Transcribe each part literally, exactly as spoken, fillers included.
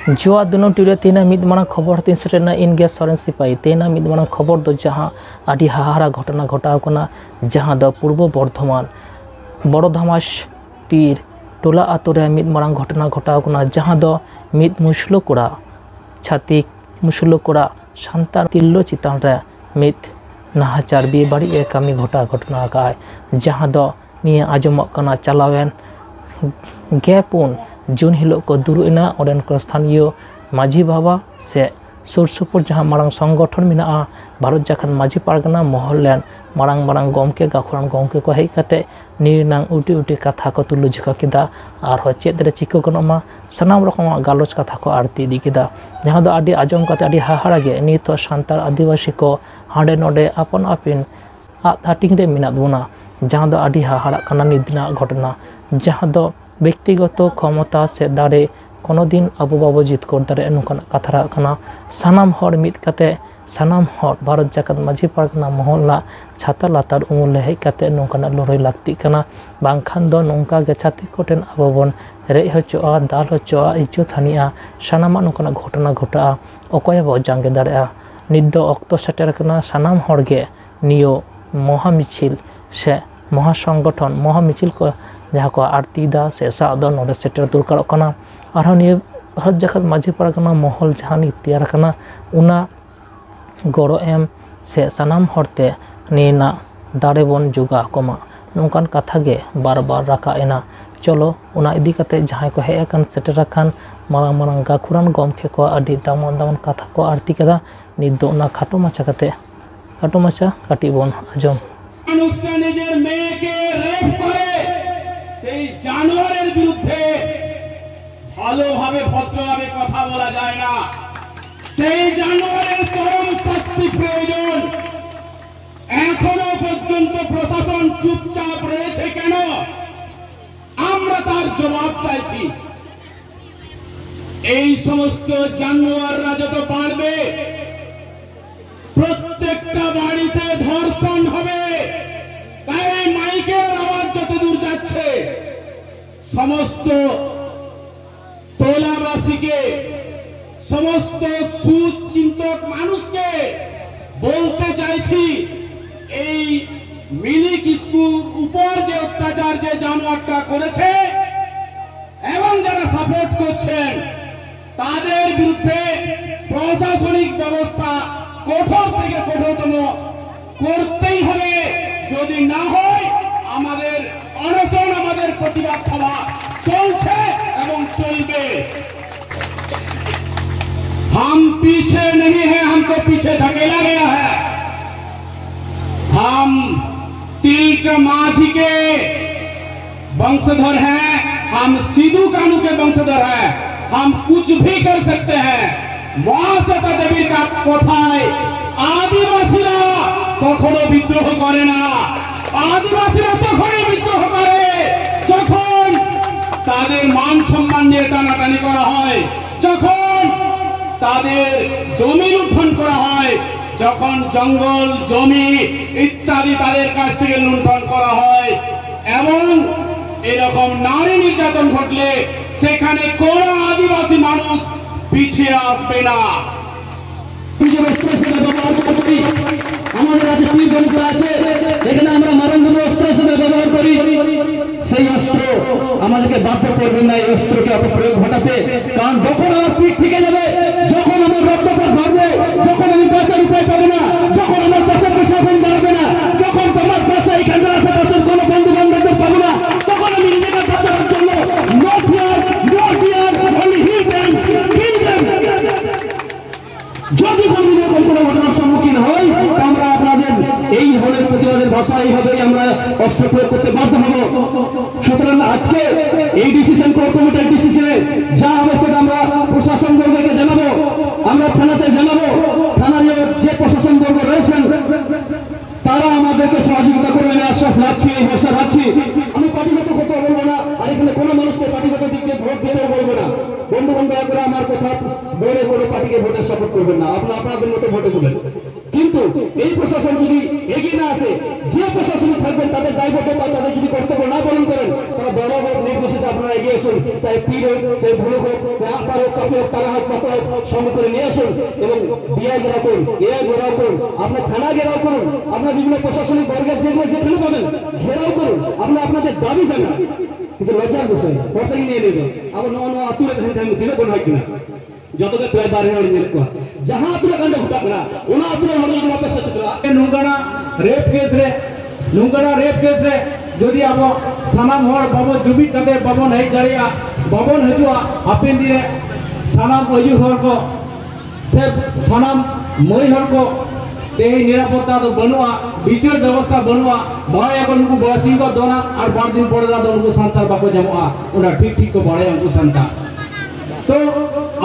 ᱡᱚᱦᱟᱨ ᱫᱤᱱᱟᱹᱢ ᱴᱤᱵᱷᱤ ᱨᱮ ᱛᱮᱦᱮᱧᱟᱜ ᱢᱤᱫ ᱢᱟᱨᱟᱝ ᱠᱷᱚᱵᱚᱨ ᱛᱤᱧ ᱥᱮᱴᱮᱨ ᱮᱱᱟ, ᱤᱧ ᱜᱮ ᱥᱚᱨᱮᱱ ᱥᱤᱯᱟᱹᱦᱤ᱾ ᱛᱮᱦᱮᱧᱟᱜ ᱢᱤᱫ ᱢᱟᱨᱟᱝ ᱠᱷᱚᱵᱚᱨ ᱫᱚ ᱡᱟᱦᱟᱸ ᱟᱹᱰᱤ ᱦᱟᱦᱟᱲᱟ ᱜᱷᱚᱴᱚᱱᱟ ᱜᱷᱚᱴᱟᱣ ᱠᱟᱱᱟ, ᱡᱟᱦᱟᱸ ᱫᱚ ᱯᱩᱨᱵᱚ ᱵᱚᱨᱫᱷᱚᱢᱟᱱ ᱵᱚᱲᱚ ᱫᱷᱟᱢᱟᱥ ᱯᱤᱨ ᱴᱚᱞᱟ ᱟᱛᱳ ᱨᱮ ᱢᱤᱫ ᱢᱟᱨᱟᱝ ᱜᱷᱚᱴᱚᱱᱟ ᱜᱷᱚᱴᱟᱣ ᱠᱟᱱᱟ, ᱡᱟᱦᱟᱸ ᱫᱚ ᱢᱤᱫ ᱢᱩᱥᱞᱟᱹ ᱠᱚᱲᱟ, ᱪᱷᱟᱹᱛᱤᱠ ᱢᱩᱥᱞᱟᱹ ᱠᱚᱲᱟ ᱥᱟᱱᱛᱟᱲ ᱛᱤᱨᱞᱟᱹ ᱪᱮᱛᱟᱱ ᱨᱮ ᱢᱤᱫ ᱱᱟᱦᱟᱪᱟᱨ ᱵᱮᱵᱟᱹᱲᱤᱡ ᱮ ᱠᱟᱹᱢᱤ ᱜᱷᱚᱴᱟᱣ ᱜᱷᱚᱴᱚᱱᱟ ᱟᱠᱟᱫᱼᱟᱭ, ᱡᱟᱦᱟᱸ ᱫᱚ ᱱᱤᱭᱟᱹ ᱟᱸᱡᱚᱢᱚᱜ ᱠᱟᱱᱟ ᱪᱟᱞᱟᱣᱮᱱ ᱜᱮᱞ ᱯᱩᱱ ᱡᱩᱱ ᱦᱤᱞᱳᱜ ᱠᱚ ᱫᱩᱲᱩᱵ ᱮᱱᱟ ᱚᱸᱰᱮᱱ ᱠᱚ ᱥᱛᱷᱟᱱᱤᱭᱚ ᱢᱟᱹᱡᱷᱤ ᱵᱟᱵᱟ ᱥᱮ ᱥᱩᱨ ᱥᱩᱯᱩᱨ ᱡᱟᱦᱟᱸ ᱢᱟᱨᱟᱝ ᱥᱚᱝᱜᱚᱴᱷᱚᱱ ᱢᱮᱱᱟᱜᱼᱟ, ᱵᱷᱟᱨᱚᱛ ᱡᱟᱠᱟᱛ ᱢᱟᱹᱡᱷᱤ ᱯᱟᱨᱜᱟᱱᱟ ᱢᱚᱦᱚᱞ ᱨᱮᱱ ᱢᱟᱨᱟᱝ ᱢᱟᱨᱟᱝ ᱜᱚᱢᱠᱮ, ᱜᱟᱹᱠᱷᱩᱲᱟᱱ ᱜᱚᱢᱠᱮ ᱠᱚ ᱦᱮᱡ ᱠᱟᱛᱮ ᱱᱤᱭᱟᱹ ᱨᱮᱱᱟᱝ ᱩᱴᱤ ᱩᱴᱤ ᱠᱟᱛᱷᱟ ᱠᱚ ᱛᱩᱞᱟᱹ ᱡᱚᱠᱷᱟ ᱠᱮᱫᱟ᱾ ᱟᱨᱦᱚᱸ ᱪᱮᱫ ᱨᱮ ᱪᱤᱠᱟᱹ ᱜᱟᱱᱚᱜ ᱢᱟ, ᱥᱟᱱᱟᱢ ᱨᱚᱠᱚᱢᱟᱜ ᱜᱟᱞᱚᱪ ᱠᱟᱛᱷᱟ ᱠᱚ ᱟᱹᱲᱛᱤ ᱤᱫᱤ ᱠᱮᱫᱟ, ᱡᱟᱦᱟᱸ ᱫᱚ ᱟᱹᱰᱤ ᱟᱸᱡᱚᱢ ᱠᱟᱛᱮ ᱟᱹᱰᱤ ᱦᱟᱦᱟᱲᱟ ᱜᱮ᱾ ᱱᱤᱛ ᱦᱚᱸ ᱥᱟᱱᱛᱟᱲ ᱟᱹᱫᱤᱵᱟᱹᱥᱤ ᱠᱚ ᱦᱟᱸᱰᱮ ᱱᱚᱰᱮ ᱟᱯᱟᱱ ᱟᱹᱯᱤᱱ ᱟᱫ ᱦᱟᱹᱴᱤᱧ ᱨᱮ ᱢᱮᱱᱟᱜ ᱵᱚᱱᱟ, ᱡᱟᱦᱟᱸ ᱫᱚ ᱟᱹᱰᱤ ᱦᱟᱦᱟᱲᱟᱜ ᱠᱟᱱᱟ ᱱᱤᱛ ᱨᱮᱱᱟᱜ ᱜᱷᱚᱴᱚᱱᱟ, ᱡᱟᱦᱟᱸ ᱫᱚ ᱵᱮᱠᱛᱤᱜᱚᱛᱚ ᱠᱷᱚᱢᱚᱛᱟ ᱥᱮ ᱫᱟᱲᱮ ᱠᱳᱱᱳ ᱫᱤᱱ ᱟᱵᱚ ᱵᱟᱵᱚ ᱡᱤᱛᱠᱟᱹᱨ ᱫᱟᱲᱮᱭᱟᱜᱼᱟ, ᱱᱚᱝᱠᱟᱱᱟᱜ ᱠᱟᱛᱷᱟ ᱨᱟᱠᱟᱵ ᱠᱟᱱᱟ᱾ ᱥᱟᱱᱟᱢ ᱦᱚᱲ ᱢᱤᱫ ᱠᱟᱛᱮ, ᱥᱟᱱᱟᱢ ᱦᱚᱲ ᱵᱷᱟᱨᱚᱛ ᱡᱟᱠᱟᱛ ᱢᱟᱹᱡᱷᱤ ᱯᱟᱨᱜᱟᱱᱟ ᱢᱚᱦᱚᱞ ᱨᱮᱱᱟᱜ ᱪᱷᱟᱛᱟ ᱞᱟᱛᱟᱨ ᱩᱢᱩᱞ ᱨᱮ ᱦᱮᱡ ᱠᱟᱛᱮ ᱱᱚᱝᱠᱟᱱᱟᱜ ᱞᱟᱹᱲᱦᱟᱹᱭ ᱞᱟᱹᱠᱛᱤᱜ ᱠᱟᱱᱟ, ᱵᱟᱝᱠᱷᱟᱱ ᱫᱚ ᱱᱚᱝᱠᱟ ᱜᱮ ᱪᱷᱟᱹᱛᱤᱠ ᱠᱚᱴᱷᱮᱱ ᱟᱵᱚ ᱵᱚᱱ ᱨᱮᱡ ᱦᱚᱪᱚᱜᱼᱟ, ᱫᱟᱞ ᱦᱚᱪᱚᱜᱼᱟ, ᱤᱡᱽᱡᱚᱛ ᱦᱟᱹᱱᱤᱜᱼᱟ, ᱥᱟᱱᱟᱢᱟᱜ ᱱᱚᱝᱠᱟᱱᱟᱜ ᱜᱷᱚᱴᱚᱱᱟ ᱜᱷᱚᱴᱟᱜᱼᱟ᱾ ᱚᱠᱚᱭ ᱦᱚᱸ ᱵᱟᱵᱚ ᱡᱟᱸᱜᱮ ᱫᱟᱲᱮᱭᱟᱜᱼᱟ᱾ ᱱᱤᱛ ᱫᱚ ᱚᱠᱛᱚ ᱥᱮᱴᱮᱨ ᱟᱠᱟᱱᱟ, ᱥᱟᱱᱟᱢ ᱦᱚᱲ ᱜᱮ ᱱᱤᱭᱟᱹ ᱢᱚᱦᱟ ᱢᱤᱪᱷᱤᱞ ᱥᱮ ᱢᱚᱦᱟ ᱥᱚᱝᱜᱚᱴᱷᱚᱱ, ᱢᱚᱦᱟ ᱢᱤᱪᱷᱤᱞ ᱠᱚ ᱡᱟᱦᱟᱸ ᱠᱚ ᱟᱹᱲᱛᱤᱭᱮᱫᱟ ᱥᱮ ᱥᱟᱵ ᱫᱚ ᱱᱚᱰᱮ ᱥᱮᱴᱮᱨ ᱫᱚᱨᱠᱟᱨᱚᱜ ᱠᱟᱱᱟ᱾ ᱟᱨᱦᱚᱸ ᱱᱤᱭᱟᱹ ᱵᱷᱟᱨᱚᱛ ᱡᱟᱠᱟᱛ ᱢᱟᱹᱡᱷᱤ ᱯᱟᱨᱜᱟᱱᱟ ᱢᱚᱦᱚᱞ ᱡᱟᱦᱟᱸ ᱱᱤᱛ ᱛᱮᱭᱟᱨ ᱟᱠᱟᱱᱟ, ᱚᱱᱟ ᱜᱚᱲᱚ ᱮᱢ ᱥᱮ ᱥᱟᱱᱟᱢ ᱦᱚᱲ ᱛᱮ ᱱᱤᱭᱟᱹ ᱨᱮᱱᱟᱜ ᱫᱟᱲᱮ ᱵᱚᱱ ᱡᱚᱜᱟᱣ ᱟᱠᱚ ᱢᱟ, ᱱᱚᱝᱠᱟᱱ ᱠᱟᱛᱷᱟ ᱜᱮ ᱵᱟᱨ ᱵᱟᱨ ᱨᱟᱠᱟᱵ ᱮᱱᱟ᱾ ᱪᱚᱞᱚ, ᱚᱱᱟ ᱤᱫᱤ ᱠᱟᱛᱮ ᱡᱟᱦᱟᱸᱭ ᱠᱚ ᱦᱮᱡ ᱟᱠᱟᱱ, ᱥᱮᱴᱮᱨ ᱟᱠᱟᱱ ᱢᱟᱨᱟᱝ ᱢᱟᱨᱟᱝ ᱜᱟᱹᱠᱷᱩᱲᱟᱱ ᱜᱚᱢᱠᱮ ᱠᱚ ᱟᱹᱰᱤ ᱫᱟᱢᱟᱱ ᱫᱟᱢᱟᱱ ᱠᱟᱛᱷᱟ ᱠᱚ ᱟᱹᱲᱛᱤ ᱠᱮᱫᱟ᱾ ᱱᱤᱛ ᱫᱚ ᱚᱱᱟ ᱠᱷᱟᱴᱚ ᱢᱟᱪᱷᱟ ᱠᱟᱛᱮ, ᱠᱷᱟᱴᱚ ᱢᱟᱪᱷᱟ ᱠᱟᱹᱴᱤᱡ ᱵᱚᱱ ᱟᱸᱡᱚᱢ। মানুষটা নিজের মেয়েকে রেপ করে, সেই জানোয়ারের বিরুদ্ধে ভালোভাবে ভদ্রভাবে কথা বলা যায় না। সেই জানোয়ারের চরম শাস্তি প্রয়োজন। এখনো পর্যন্ত প্রশাসন চুপচাপ রয়েছে কেন? আমরা তার জবাব চাইছি। এই সমস্ত জানোয়াররা যত বাড়বে, প্রত্যেকটা বাড়িতে ধর্ষণ হবে। তাই মাইকের আওয়াজ যতদূর যাচ্ছে, সমস্ত টোলাবাসীকে সমস্ত সুচিন্তক মানুষকে বলতে চাইছি, এই মিলি কিস্কুর উপর যে অত্যাচার, যে জানোয়ারটা করেছে এবং যারা সাপোর্ট করছেন, তাদের বিরুদ্ধে প্রশাসনিক ব্যবস্থা কঠোর থেকে কঠোরতম করতেই হবে। যদি না হয়, আমাদের অনশন, আমাদের প্রতিবাদ সভা চলছে এবং চলবে। हम पीछे नहीं है, हमको पीछे धकेला गया है। हम तिलक मांझी के वंशधर हैं, हम सिद्धू कानू के वंशधर हैं, हम कुछ भी कर सकते हैं। মহাশ্বেতা দেবীর কা-, কথায় আদিবাসীরা কখনো বিদ্রোহ করে না। আদিবাসীরা তখনই বিদ্রোহ করে, যখন তাদের মান সম্মান নিয়ে টানাটানি করা হয়, যখন তাদের জমি লুণ্ঠন করা হয়, যখন জঙ্গল, জমি ইত্যাদি তাদের কাছ থেকে লুণ্ঠন করা হয় এবং এরকম নারী নির্যাতন ঘটলে সেখানে কোনো আদিবাসী মানুষ পিছিয়ে আসবে না। নিজের অস্ত্র হিসেবে ব্যবহার করতে পারি। আমাদের কাছে তীর ধনুক আছে, এখানে আমরা মারণ ধনুক অস্ত্র হিসেবে ব্যবহার করি। সেই অস্ত্র আমাদেরকে বাধ্য করবে না এই অস্ত্রকে অপপ্রয়োগ ঘটাতে। কারণ যখন আমার পিঠ থেকে যাবে, যখন আমার রক্তপাত ঘটবে, যখন আমি বাঁচার উপায় পাবো না, যখন আমার পাশে প্রশাসন দাঁড়াবে না, যখন আমার পাশে এখানকার আশেপাশের কোনো বন্ধু বান্ধব পাবো না, তখন আমি নিজেকে বাঁচানোর জন্য no fear, no fear, only heal them, kill them। যদি কোনো রকম কোনো ঘটনার সম্মুখীন হই, তো আমরা আপনাদের এই ধরনের প্রতিবাদের ভাষা এইভাবেই আমরা অস্ত্র প্রয়োগ করতে বাধ্য হব। সুতরাং আজকে এই ডিসিশন, কোর কমিটির ডিসিশনে যা হবে সেটা আমরা প্রশাসন বর্গকে জানাবো, আমরা থানাতে জানাবো। থানার যে প্রশাসন বর্গ রয়েছেন, তারা আমাদেরকে সহযোগিতা করবেন, আশ্বাস রাখছি, এই ভরসা রাখছি। আমি পার্টিগত কথা বলবো না, আর এখানে কোনো মানুষকে পার্টিগত দিক দিয়ে ভোট দিতেও বলবো না। বন্ধু বান্ধব, দয়া করে আমার কথা, দয়া করে পার্টিকে ভোটে সাপোর্ট করবেন না, আপনারা আপনাদের মতো ভোটে তুলেন। কিন্তু এই প্রশাসন যদি এগিয়ে না আসে, যে প্রশাসনে থাকবেন তাদের দায়বদ্ধতা, তাদের যদি কর্তব্য না পালন করেন, তারা বড় হোক নির্বিশেষে আপনারা এগিয়ে এসে চাই পীর হোক, চাই ভুলুক হোক, চাই আনসার হোক, কাফি হোক, তারা হোক, মাতা হোক, সঙ্গে করে নিয়ে আসুন এবং বিআই ঘেরাও করুন, এআই ঘেরাও করুন, আপনার থানা ঘেরাও করুন, আপনার বিভিন্ন প্রশাসনিক বর্গের যেগুলো যেখানে পাবেন ঘেরাও করুন, আপনারা আপনাদের দাবি জানান। কিন্তু লজ্জার বিষয়, প্রত্যেকে নিয়ে নেবেন। আবার নয় নয় আতুরে ধান ধান দিলে কোনো হয় কিনা? যতটা প্রায় বাড়ি বাড়ি নিয়ে ᱠᱚᱣᱟ, ᱡᱟᱦᱟᱸ ᱟᱛᱳ ᱨᱮ ᱠᱟᱱᱰᱚ ᱜᱷᱚᱴᱟᱜ ᱠᱟᱱᱟ, ᱚᱱᱟ ᱟᱛᱳ ᱨᱮ ᱦᱚᱲ ᱡᱩᱫᱤ ᱵᱟᱯᱮ ᱥᱮᱪᱮᱫᱚᱜᱼᱟ, ᱱᱚᱝᱠᱟᱱᱟᱜ ᱨᱮᱯ ᱠᱮᱥ ᱨᱮ, ᱱᱚᱝᱠᱟᱱᱟᱜ ᱨᱮᱯ ᱠᱮᱥ ᱨᱮ ᱡᱩᱫᱤ ᱟᱵᱚ ᱥᱟᱱᱟᱢ ᱦᱚᱲ ᱵᱟᱵᱚ ᱡᱩᱢᱤᱫ ᱠᱟᱛᱮ ᱵᱟᱵᱚᱱ ᱦᱮᱡ ᱫᱟᱲᱮᱭᱟᱜᱼᱟ, ᱵᱟᱵᱚᱱ ᱦᱤᱡᱩᱜᱼᱟ, ᱦᱟᱯᱮᱱ ᱫᱤᱱ ᱨᱮ ᱥᱟᱱᱟᱢ ᱟᱹᱭᱩᱨ ᱦᱚᱲ ᱠᱚ ᱥᱮ ᱥᱟᱱᱟᱢ ᱢᱟᱹᱭ ᱦᱚᱲ ᱠᱚ ᱛᱮᱦᱮᱧ ᱱᱤᱨᱟᱯᱚᱛᱛᱟ ᱫᱚ ᱵᱟᱹᱱᱩᱜᱼᱟ, ᱵᱤᱪᱟᱹᱨ ᱵᱮᱵᱚᱥᱛᱷᱟ ᱵᱟᱹᱱᱩᱜᱼᱟ, ᱵᱟᱲᱟᱭᱟᱠᱚ ᱱᱩᱠᱩ ᱵᱟᱹᱥᱤ ᱠᱚ ᱫᱚᱱᱟ ᱟᱨ ᱵᱟᱨ ᱫᱤᱱ ᱯᱚᱨᱮ ᱫᱚ ᱟᱫᱚ ᱱᱩᱠᱩ ᱥᱟᱱᱛᱟᱲ ᱵᱟᱠᱚ ᱧᱟᱢᱚᱜᱼᱟ, ᱚᱱᱟ ᱴᱷᱤᱠ ᱴᱷᱤᱠ ᱠᱚ ᱵᱟᱲᱟᱭᱟ ᱩᱱᱠᱩ ᱥᱟᱱᱛᱟᱲ᱾ ᱛᱚ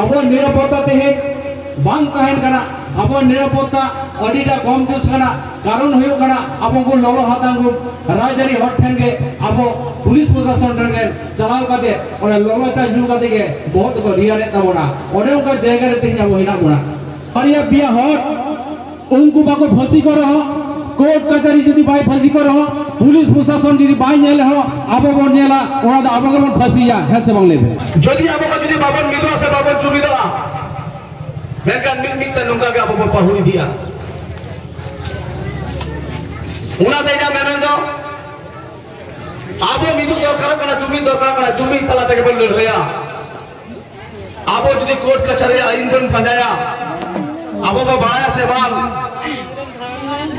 ᱟᱵᱚᱣᱟᱜ ᱱᱤᱨᱟᱯᱚᱛᱛᱟ ᱛᱮᱦᱮᱧ ᱵᱟᱝ ᱛᱟᱦᱮᱱ ᱠᱟᱱᱟ, ᱟᱵᱚᱣᱟᱜ ᱱᱤᱨᱟᱯᱚᱛᱛᱟ ᱟᱹᱰᱤᱴᱟ ᱠᱚᱢ ᱡᱩᱥ ᱠᱟᱱᱟ᱾ ᱠᱟᱨᱚᱱ ᱦᱩᱭᱩᱜ ᱠᱟᱱᱟ ᱟᱵᱚ ᱠᱚ ᱞᱚᱞᱚ ᱦᱟᱛᱟᱝ ᱠᱚ ᱨᱟᱡᱽᱟᱹᱨᱤ ᱦᱚᱲ ᱴᱷᱮᱱ ᱜᱮ ᱟᱵᱚ ᱯᱩᱞᱤᱥ ᱯᱨᱚᱥᱟᱥᱚᱱ ᱴᱷᱮᱱ ᱜᱮ ᱪᱟᱞᱟᱣ ᱠᱟᱛᱮ ᱚᱱᱟ ᱞᱚᱞᱚ ᱪᱟ ᱧᱩ ᱠᱟᱛᱮ ᱜᱮ ᱵᱚᱦᱚᱜ ᱫᱚᱠᱚ ᱨᱮᱭᱟᱲᱮᱫ ᱛᱟᱵᱚᱱᱟ᱾ ᱚᱱᱮ ᱚᱱᱠᱟ ᱡᱟᱭᱜᱟ ᱨᱮ ᱛᱮᱦᱮᱧ ᱟᱵᱚ ᱦᱮᱱᱟᱜ ᱵᱚᱱᱟ᱾ ᱵᱟᱨᱭᱟ ᱯᱮᱭᱟ ᱦᱚᱲ ᱩᱱᱠᱩ ᱵᱟᱠᱚ ᱯᱷᱟᱹᱥᱤ ᱠᱚ ᱨᱮᱦᱚᱸ, ᱠᱳᱨᱴ ᱠᱟᱪᱷᱟᱨᱤ ᱡᱩᱫᱤ ᱵᱟᱭ ᱯᱷᱟᱹᱥᱤ ᱠᱚ ᱨᱮᱦᱚᱸ, ᱯᱩᱞᱤᱥ ᱯᱨᱚᱥᱟᱥᱚᱱ ᱡᱩᱫᱤ ᱵᱟᱭ ᱧᱮᱞ ᱨᱮᱦᱚᱸ, ᱟᱵᱚ ᱵᱚᱱ ᱧᱮᱞᱟ, ᱚᱱᱟ ᱫᱚ ᱟᱵᱚ ᱜᱮᱵᱚᱱ ᱯᱷᱟᱹᱥᱤᱭᱟ᱾ ᱦᱮᱸ ᱥᱮ ᱵᱟᱝ, ᱞᱟᱹᱭ ᱵᱮᱱ? ᱡᱩᱫᱤ ᱟᱵᱚ ᱠᱚ ᱡᱩᱫᱤ ᱵᱟᱵᱚᱱ ᱢᱤᱫᱚᱜᱼᱟ ᱥᱮ ᱵᱟᱵᱚᱱ ᱡᱩᱢᱤᱫᱚᱜᱼᱟ, ᱢᱮᱱᱠᱷᱟᱱ ᱢᱤᱫ ᱢᱤᱫ ᱛᱮ ᱱᱚᱝᱠᱟ ᱜᱮ ᱟᱵᱚ ᱵᱚᱱ ᱯᱟᱹᱦᱩᱲ ᱤᱫᱤᱜᱼᱟ᱾ ᱚᱱᱟᱛᱮ ᱤᱧᱟᱹᱜ ᱢᱮᱱ ᱫᱚ, ᱟᱵᱚ ᱢᱤᱫᱚᱜ ᱫᱚᱨᱠᱟᱨᱚᱜ ᱠᱟᱱᱟ, ᱡᱩᱢᱤᱫ ᱫᱚᱨᱠᱟᱨᱚᱜ ᱠᱟᱱᱟ, ᱡᱩᱢᱤᱫ ᱛᱟᱞᱟ ᱛᱮᱜᱮ ᱵᱚᱱ ᱞᱟᱹᱲᱦᱟᱹᱭᱟ᱾ ᱟᱵᱚ ᱡᱩᱫᱤ ᱠᱳᱨᱴ ᱠᱟᱪᱷᱟᱨᱤ ᱟᱹᱭᱤᱱ ᱵᱚᱱ ᱯᱟᱸᱡᱟᱭᱟ, ᱟᱵᱚ ᱵᱚ ᱵᱟᱲᱟᱭᱟ ᱥᱮ ᱵᱟᱝ,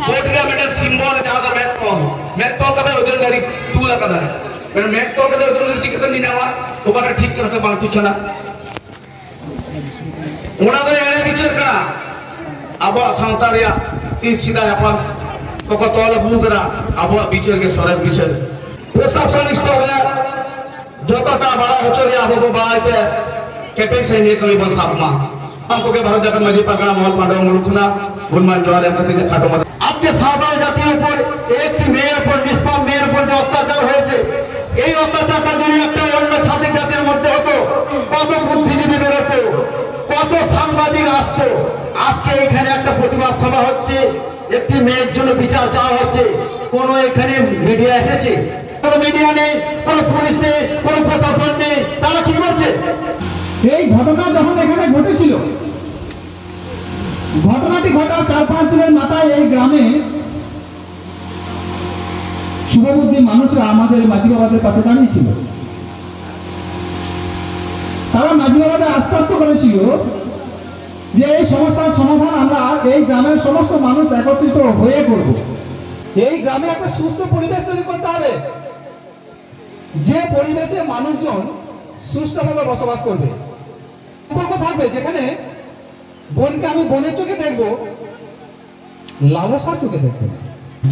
ᱠᱳᱨᱴ ᱨᱮᱭᱟᱜ ᱢᱤᱫᱴᱮᱱ ᱥᱤᱢᱵᱚᱞ ᱡᱟᱦᱟᱸ ᱫᱚ ᱢᱮᱫ ᱛᱚᱞ, ᱢᱮᱫ ᱛᱚᱞ ᱠᱟᱛᱮ ᱳᱡᱚᱱ ᱫᱟᱲᱤ ᱛᱩᱞ ᱟᱠᱟᱫᱟᱭ᱾ ᱢᱮᱫ ᱛᱚᱞ ᱠᱟᱛᱮ ᱳᱡᱚᱱ ᱫᱟᱲᱤ ᱪᱤᱠᱟᱹᱛᱮᱢ ᱧᱮᱧᱟᱢᱟ ᱚᱠᱟᱴᱟᱜ ᱴᱷᱤᱠ ᱠᱟᱱᱟ ᱥᱮ ᱵᱟᱝ ᱴᱷᱤᱠ ᱠᱟᱱᱟ? ᱚᱱᱟ ᱫᱚ ᱮᱲᱮ ᱵᱤᱪᱟᱹᱨ ᱠᱟᱱᱟ᱾ ᱟᱵᱚᱣᱟᱜ ᱥᱟᱶᱛᱟ ᱨᱮᱭᱟᱜ ᱛᱤᱥ ᱥᱮᱫᱟᱭ ᱦᱟᱯᱲᱟᱢ ᱠᱚᱠᱚ ᱛᱚᱞ ᱟᱹᱜᱩ ᱟᱠᱟᱫᱟ, ᱟᱵᱚᱣᱟᱜ ᱵᱤᱪᱟᱹᱨ ᱜᱮ ᱥᱚᱨᱮᱥ ᱵᱤᱪᱟᱹᱨ᱾ ᱯᱨᱚᱥᱟᱥᱚᱱᱤᱠ ᱥᱛᱚᱨ ᱨᱮ ᱡᱚᱛᱚᱴᱟ ᱵᱟᱲᱟᱭ ᱦᱚᱪᱚ ᱨᱮᱭᱟᱜ ᱟᱵᱚ ᱵᱚ ᱵᱟᱲᱟᱭ ᱛᱮ ᱠᱮᱴᱮᱡ ᱥᱟᱺᱦᱤᱡ ᱱᱤᱭᱟᱹ ᱠᱟᱹᱢᱤ ᱵᱚᱱ ᱥᱟᱵ ᱢᱟ᱾ ᱥᱟᱱᱟᱢ ᱠᱚᱜᱮ ᱵᱷᱟᱨᱚᱛ ᱡᱟᱠᱟᱛ ᱢᱟᱹᱡᱷᱤ ᱯᱟᱨᱜᱟᱱᱟ ᱢᱚᱦᱚᱞ ᱯᱟᱦᱴᱟ ᱢᱩᱞᱩᱠ ᱠᱷᱚᱱᱟᱜ ᱜᱩᱱᱢᱟᱱ ᱡᱚᱦᱟᱨ ᱮᱢ ᱠᱟᱛᱮ ᱜᱮ ᱠᱷᱟᱴᱚ ᱢᱟᱪᱷᱟ ᱟᱡ ᱡᱮ ᱥᱟᱶᱛᱟᱞ ᱡᱟᱹᱛᱤ ᱩᱯᱚᱨ একটি মেয়ের উপর, নিষ্পাপ মেয়ের উপর যে অত্যাচার হয়েছে, এই অত্যাচারটা যদি একটা অন্য ছাত্রী জাতির মধ্যে হতো, কত বুদ্ধিজীবী বেরোতো, কত সাংবাদিক আসতো। আজকে এখানে একটা প্রতিবাদ সভা হচ্ছে, একটি মেয়ের জন্য বিচার চাওয়া হচ্ছে, কোনো এখানে মিডিয়া এসেছে? কোনো মিডিয়া নেই, কোনো পুলিশ নেই, কোনো প্রশাসন নেই, ঘটনা যখন এখানে ঘটেছিল, ঘটনাটি ঘটার চার পাঁচ দিনের মাথায় এই গ্রামে শুভবুদ্ধি মানুষরা আমাদের মাঝি বাবাদের পাশে দাঁড়িয়েছিল। তারা মাঝি বাবাদের আশ্বস্ত করেছিল যে এই সমস্যার সমাধান আমরা এই গ্রামের সমস্ত মানুষ একত্রিত হয়ে করব। এই গ্রামে একটা সুস্থ পরিবেশ তৈরি করতে হবে, যে পরিবেশে মানুষজন সুস্থভাবে বসবাস করবে। সম্পর্ক থাকবে, যেখানে বনকে আমি বনের চোখে দেখব, লালসার চোখে দেখব না।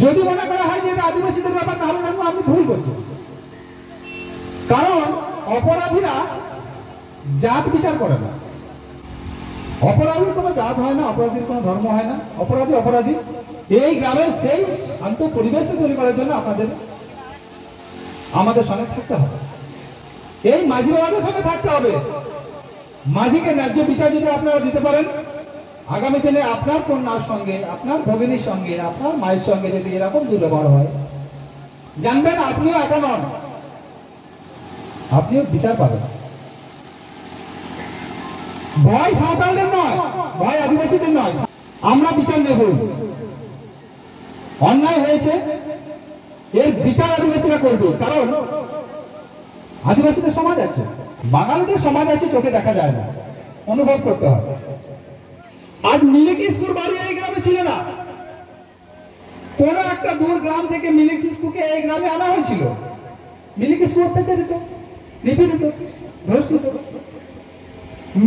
যদি মনে করা হয় যে এটা আদিবাসীদের ব্যাপার, তাহলে জানবো আপনি ভুল করছেন। কারণ অপরাধীরা জাত বিচার করে না। অপরাধীর কোনো জাত হয় না, অপরাধীর কোনো ধর্ম হয় না। অপরাধী অপরাধী। এই গ্রামের সেই শান্ত পরিবেশ তৈরি করার জন্য আপনাদের আমাদের সঙ্গে থাকতে হবে। এই মাঝি বাবাদের সঙ্গে থাকতে হবে। মাঝিকে ন্যায্য বিচার যদি আপনারা দিতে পারেন, আগামী দিনে আপনার কন্যার সঙ্গে, আপনার ভগিনীর সঙ্গে, আপনার মায়ের সঙ্গে যদি এরকম দুর্ব্যবহার হয়, জানবেন আপনিও একা নন, আপনিও বিচার পাবেন। ভয় সাঁওতালদের নয়, ভয় আদিবাসীদের নয়। আমরা বিচার নেব। অন্যায় হয়েছে, এর বিচার আদিবাসীরা করবে, কারণ আদিবাসীদের সমাজ আছে, বাঙালিদের সমাজ আছে, চোখে দেখা যায় না, অনুভব করতে হয়। আজ মিলি কিস্কুর বাড়ি এই গ্রামে ছিল না, কোনো একটা দূর গ্রাম থেকে মিলি কিস্কুকে এই গ্রামে আনা হয়েছিল। মিলি কিস্কু অত্যাচারিত, নিপীড়িত, ধর্ষিত।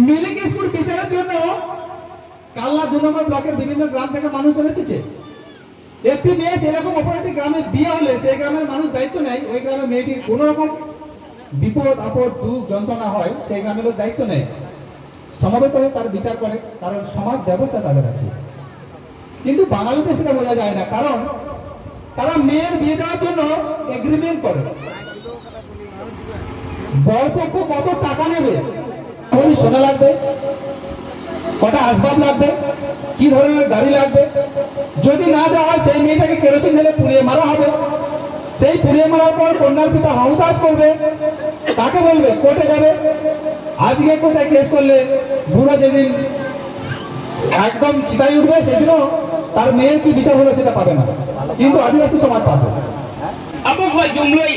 মিলি কিস্কুর বিচারের জন্য কাল্লা দু নম্বর ব্লকের বিভিন্ন গ্রাম থেকে মানুষজন এসেছে। একটি মেয়ে সেরকম অপরাধী গ্রামে বিয়ে হলে সেই গ্রামের মানুষ দায়িত্ব নেয়, ওই গ্রামের মেয়েটির কোনো রকম বিপদ আপদ দুঃখ যন্ত্রণা হয় সেই গ্রামের লোক দায়িত্ব নেয়, সমবেত হয়ে তার বিচার করে, কারণ সমাজ ব্যবস্থা তাদের আছে। কিন্তু বাঙালিতে সেটা বোঝা যায় না, কারণ তারা মেয়ের বিয়ে দেওয়ার জন্য এগ্রিমেন্ট করে। বরপক্ষ কত টাকা নেবে, কোন সোনা লাগবে, কটা আসবাব লাগবে, কি ধরনের গাড়ি লাগবে, যদি না দেওয়া হয় সেই মেয়েটাকে কেরোসিন ঢেলে পুড়িয়ে মারা হবে। সেই পুড়িয়ে মারার পর কন্যার পিতা হাহুতাশ করবে। কাকে বলবে? কোর্টে যাবে। আজকে কোর্টে কেস করলে বুড়ো যেদিন একদম চিতায় উঠবে, সেদিনও তার মেয়ের কি বিচার হলো সেটা পাবে না, কিন্তু আদিবাসী সমাজ পাবে। ᱟᱵᱚ ᱠᱚᱣᱟᱜ ᱡᱩᱢᱞᱟᱹᱭ,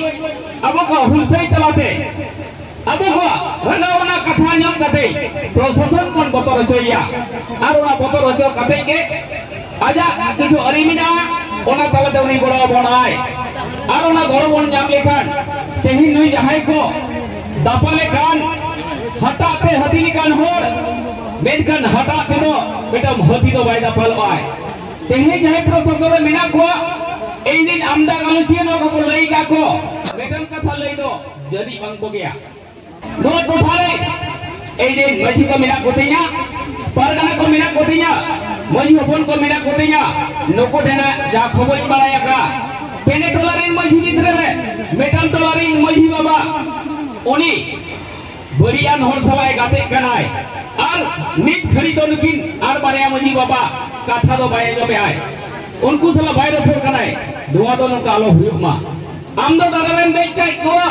ᱟᱵᱚ ᱠᱚᱣᱟᱜ ᱦᱩᱞᱥᱟᱹᱭ ᱛᱟᱞᱟᱛᱮ ᱟᱵᱚ ᱠᱚᱣᱟᱜ ᱨᱟᱸᱜᱟᱣᱱᱟ ᱠᱟᱛᱷᱟ ᱟᱸᱡᱚᱢ ᱠᱟᱛᱮ ᱯᱨᱚᱥᱟᱥᱚᱱ ᱵᱚᱱ ᱵᱚᱛᱚᱨ ᱦᱚᱪᱚᱭᱮᱭᱟ᱾ ᱟᱨ ᱚᱱᱟ ᱵᱚᱛᱚᱨ ᱦᱚᱪᱚ ᱠᱟᱛᱮ ᱜᱮ ᱟᱡᱟᱜ ᱠᱤᱪᱷᱩ ᱟᱹᱨᱤ ᱢᱮᱱᱟᱜᱼᱟ, ᱚᱱᱟ ᱛᱟᱞᱟᱛᱮ ᱩᱱᱤ ᱜᱚᱲᱚ ᱟᱵᱚᱱᱟᱭ᱾ ᱟᱨ ᱚᱱᱟ ᱜᱚᱲᱚ ᱵᱚᱱ ᱧᱟᱢ ᱞᱮᱠᱷᱟᱱ ᱛᱮᱦᱮᱧ ᱱᱩᱭ ᱡᱟᱦᱟᱸᱭ ᱠᱚ ᱫᱟᱯᱟᱞᱮ ᱠᱟᱱ, ᱦᱟᱴᱟᱜ ᱛᱮ ᱦᱟᱹᱛᱤ ᱞᱮᱠᱟᱱ ᱦᱚᱲ, ᱢᱮᱱᱠᱷᱟᱱ ᱦᱟᱴᱟᱜ ᱛᱮᱫᱚ ᱢᱤᱫᱴᱟᱝ ᱦᱟᱹᱛᱤ ᱫᱚ ᱵᱟᱭ ᱫᱟᱯᱟᱞᱚᱜᱼᱟᱭ᱾ ᱛᱮᱦᱮᱧ ᱡᱟᱦᱟᱸᱭ ᱯᱨᱚᱥᱟᱥᱚᱱ ᱨᱮ ᱢᱮᱱᱟᱜ ᱠᱚᱣᱟ, ᱤᱧ ᱨᱮᱱ ᱟᱢᱫᱟ ᱜᱟᱞᱚᱪᱤᱭᱟᱹ ᱱᱚᱣᱟ ᱠᱚᱠᱚ ᱞᱟᱹᱭ ᱟᱠᱟᱫ ᱠᱚ, ᱢᱤᱫᱴᱟᱝ ᱠᱟᱛᱷᱟ ᱞᱟᱹᱭ ᱫᱚ ᱡᱟᱹᱱᱤᱡ ᱵᱟᱝ ᱵᱩᱜᱤᱭᱟ᱾ ᱱᱚᱣᱟ ᱴᱚᱴᱷᱟ ᱨᱮ ᱤᱧ ᱨᱮᱱ ᱢᱟᱹᱡᱷᱤ ᱠᱚ ᱢᱮᱱᱟᱜ ᱠᱚᱛᱤᱧᱟ, ᱯᱟᱨᱜᱟᱱᱟ ᱠᱚ ᱢᱮᱱᱟᱜ ᱠᱚᱛᱤᱧᱟ, ᱢᱟᱹᱡᱷᱤ ᱦᱚᱯᱚᱱ ᱠᱚ ᱢᱮᱱᱟᱜ ᱠᱚᱛᱤᱧᱟ, ᱱᱩᱠᱩ ᱴᱷᱮᱱᱟᱜ ᱡᱟᱦᱟᱸ ᱠᱷᱚᱵᱚᱨᱤᱧ ᱵᱟᱲᱟᱭ ᱟᱠᱟᱫ, ᱯᱮᱱᱮ ᱴᱚᱞᱟ ᱨᱮᱱ ᱢᱟᱹᱡᱷᱤ ᱜᱤᱫᱽᱨᱟᱹ ᱨᱮ ᱢᱤᱫᱴᱟᱝ ᱴᱚᱞᱟ ᱨᱮᱱ ᱢᱟᱹᱡᱷᱤ ᱵᱟᱵᱟ, ᱩᱱᱤ ᱵᱟᱹᱲᱤᱡᱟᱱ ᱦᱚᱲ ᱥᱟᱞᱟᱜ ᱮ ᱜᱟᱛᱮᱜ ᱠᱟᱱᱟᱭ ᱟᱨ ᱢᱤᱫ ᱜᱷᱟᱹᱲᱤ ᱫᱚ ᱱᱩᱠᱤᱱ ᱟᱨ ᱵᱟᱨᱭᱟ ᱢᱟᱹᱡᱷᱤ ᱵᱟᱵᱟ ᱠᱟᱛᱷᱟ ᱫᱚ ᱵᱟᱭ ᱟᱸᱡᱚᱢᱮᱜᱼᱟᱭ, ᱩᱱᱠᱩ ᱥᱟᱞᱟᱜ ᱵᱟᱭ ᱨᱚᱯᱚᱲ ᱠᱟᱱᱟᱭ᱾ ᱱᱚᱣᱟ ᱫᱚ ᱱᱚᱝᱠᱟ ᱟᱞᱚ ᱦᱩᱭᱩᱜ ᱢᱟ᱾ ᱟᱢ ᱫᱚ ᱫᱟᱨᱮ ᱨᱮᱢ ᱫᱮᱡ ᱠᱮᱫ ᱠᱚᱣᱟ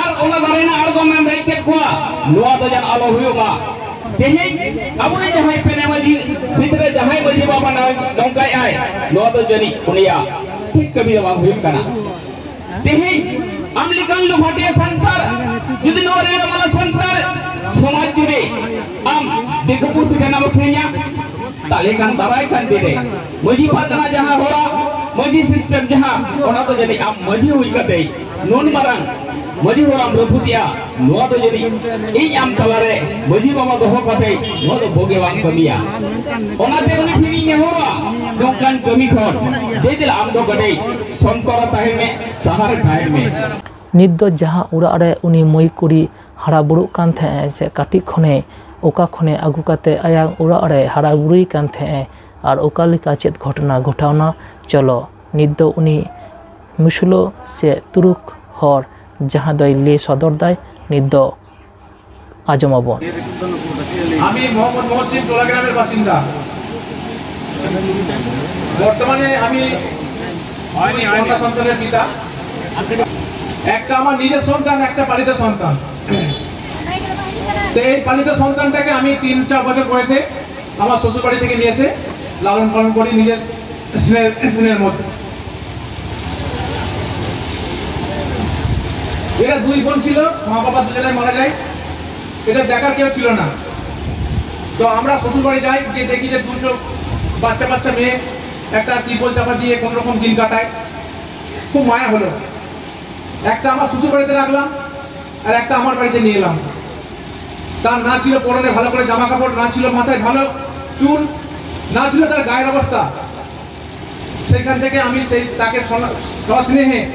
ᱟᱨ ᱚᱱᱟ ᱫᱟᱨᱮ ᱨᱮᱱᱟᱜ ᱟᱬᱜᱚᱢ ᱮᱢ ᱫᱮᱡ ᱠᱮᱫ ᱠᱚᱣᱟ, ᱱᱚᱣᱟ ᱫᱚ ᱡᱮᱱᱚ ᱟᱞᱚ ᱦᱩᱭᱩᱜ ᱢᱟ᱾ ᱛᱮᱦᱮᱧ ᱟᱵᱚᱨᱮᱱ ᱡᱟᱦᱟᱸᱭ ᱯᱮᱱᱮ ᱢᱟᱹᱡᱷᱤ ᱵᱷᱤᱛᱨᱤ ᱡᱟᱦᱟᱸᱭ ᱢᱟᱹᱡᱷᱤ ᱵᱟᱵᱟ ᱱᱚᱝᱠᱟᱭ ᱟᱭ, ᱱᱚᱣᱟ ᱫᱚ ᱡᱟᱹᱱᱤᱡ ᱩᱱᱤᱭᱟᱜ ᱴᱷᱤᱠ ᱠᱟᱹᱢᱤ ᱫᱚ ᱵᱟᱝ ᱦᱩᱭᱩᱜ ᱠᱟᱱᱟ᱾ ᱛᱮᱦᱮᱧ ᱟᱢ ᱞᱮᱠᱟᱱ ᱞᱩᱵᱷᱟᱴᱤᱭᱟᱹ ᱥᱟᱱᱛᱟᱲ ᱡᱩᱫᱤ ᱱᱚᱣᱟ ᱨᱤᱞᱟᱹᱢᱟᱞᱟ ᱥᱟᱱᱛᱟᱲ ᱥᱚᱢᱟᱡᱽ ᱡᱩᱫᱤ ᱟᱢ ᱫᱤᱠᱩ ᱯᱩᱥᱤ ᱴᱷᱮᱱ ᱮᱢ ᱟᱹᱠᱷᱨᱤᱧᱟ, ᱛᱟᱦᱞᱮ ᱠᱷᱟᱱ ᱫᱟᱨᱟᱭ ᱠᱟᱱ ᱫᱤᱱ ᱨᱮ ᱢᱟᱹᱡᱷᱤ ᱯᱟᱨᱜᱟᱱᱟ ᱡᱟᱦᱟᱸ ᱦᱚᱲᱟᱜ, ᱢᱟᱹᱡᱷᱤ ᱥᱤᱥᱴᱮᱢ ᱡᱟᱦᱟᱸ, ᱚᱱᱟ ᱫᱚ ᱡᱟᱹᱱᱤᱡ ᱟᱢ ᱢᱟᱹᱡᱷᱤ ᱦᱩᱭ ᱠᱟᱛᱮ ᱱᱩᱱ ᱢᱟᱨᱟᱝ ᱢᱟᱹᱡᱷᱤ ᱦᱚᱲᱟᱢ ᱨᱟᱹᱯᱩᱫᱮᱜᱼᱟ᱾ ᱱᱚᱣᱟ ᱫᱚ ᱡᱟᱹᱱᱤᱡ ᱤᱧ ᱟᱢ ᱛᱟᱞᱟᱨᱮ ᱢᱟᱹᱡᱷᱤ ᱵᱟᱵᱟ ᱫᱚᱦᱚ ᱠᱟᱛᱮ ᱱᱚᱣᱟ ᱫᱚ ᱵᱩᱜᱤ ᱵᱟᱝ ᱠᱟᱹᱢᱤᱭᱟ᱾ ᱚᱱᱟᱛᱮ ᱩᱱᱤ ᱴᱷᱮᱱᱤᱧ ᱱᱮᱦᱚᱨᱚᱜᱼᱟ, ᱱᱚᱝᱠᱟᱱ ᱠᱟᱹᱢᱤ ᱠᱷᱚᱱ ᱫᱮ ᱫᱮᱞᱟ ᱟᱢ ᱫᱚ ᱠᱟᱹᱴᱤᱡ ᱥᱚᱱᱛᱚᱨ ᱛᱟᱦᱮᱱ ᱢᱮ, ᱥᱟᱦᱟᱨᱮ ᱛᱟᱦᱮᱱ ᱢᱮ᱾ ᱱᱤᱛ ᱫᱚ ᱡᱟᱦᱟᱸ ᱚᱲᱟᱜ ᱨᱮ ᱩᱱᱤ ᱢᱟᱹᱭ ᱠᱩᱲᱤ ᱦᱟᱨᱟ ᱵᱩᱨᱩᱜ ᱠᱟᱱ ᱛᱟᱦᱮᱸᱜ ᱥᱮ ᱠᱟᱹᱴᱤᱡ ᱠᱷᱚᱱᱮ ᱚᱠᱟ ᱠᱷᱚᱱᱮ ᱟᱹᱜᱩ ᱠᱟᱛᱮ ᱟᱭᱟᱜ ᱚᱲᱟᱜ ᱨᱮ ᱦᱟᱨᱟ ᱵᱩᱨᱩᱭ ᱠᱟᱱ ᱛᱟᱦᱮᱸᱜ ᱟᱨ ᱚᱠᱟ ᱞᱮᱠᱟ ᱪᱮᱫ ᱜᱷᱚᱴᱚᱱᱟ ᱜᱷᱚᱴᱟᱣᱱᱟ, ᱪᱚᱞᱚ ᱱᱤᱛ ᱫᱚ ᱩᱱᱤ ᱢᱩᱥᱞᱟᱹ ᱥᱮ ᱛᱩᱨᱩᱠ ᱦᱚᱲ ᱡᱟᱦᱟᱸ ᱫᱚᱭ ᱞᱟᱹᱭ ᱥᱚᱫᱚᱨ ᱫᱟᱭ, ᱱᱤᱛ ᱫᱚ ᱟᱸᱡᱚᱢ ᱟᱵᱚᱱ᱾ আমি মোহাম্মদ মহসিন টোলা গ্রামের বাসিন্দা। বর্তমানে আমি দুই কন্যা সন্তানের পিতা। একটা আমার নিজের সন্তান, একটা পালিত সন্তান। তো এই পালিত সন্তানটাকে আমি তিন চার বছর বয়সে আমার শ্বশুর বাড়ি থেকে নিয়ে এসে লালন পালন করি নিজের স্নেহের, স্নেহের মধ্যে। এরা দুই বোন ছিল, মা বাবা দুজনে মারা যায়। এদের দেখার কেউ ছিল না। তো আমরা শ্বশুর বাড়ি যাই, গিয়ে দেখি যে দুটো বাচ্চা বাচ্চা মেয়ে একটা তিরপল চাপা দিয়ে কোনো রকম দিন কাটায়। খুব মায়া হলো। একটা আমার শ্বশুর বাড়িতে রাখলাম, আর একটা আমার বাড়িতে নিয়ে এলাম। তার না ছিল পরনে ভালো করে জামা কাপড়, না ছিল মাথায় ভালো চুল, না ছিল তার গায়ের অবস্থা। সেখান থেকে আমি সেই তাকে সনা- সস্নেহে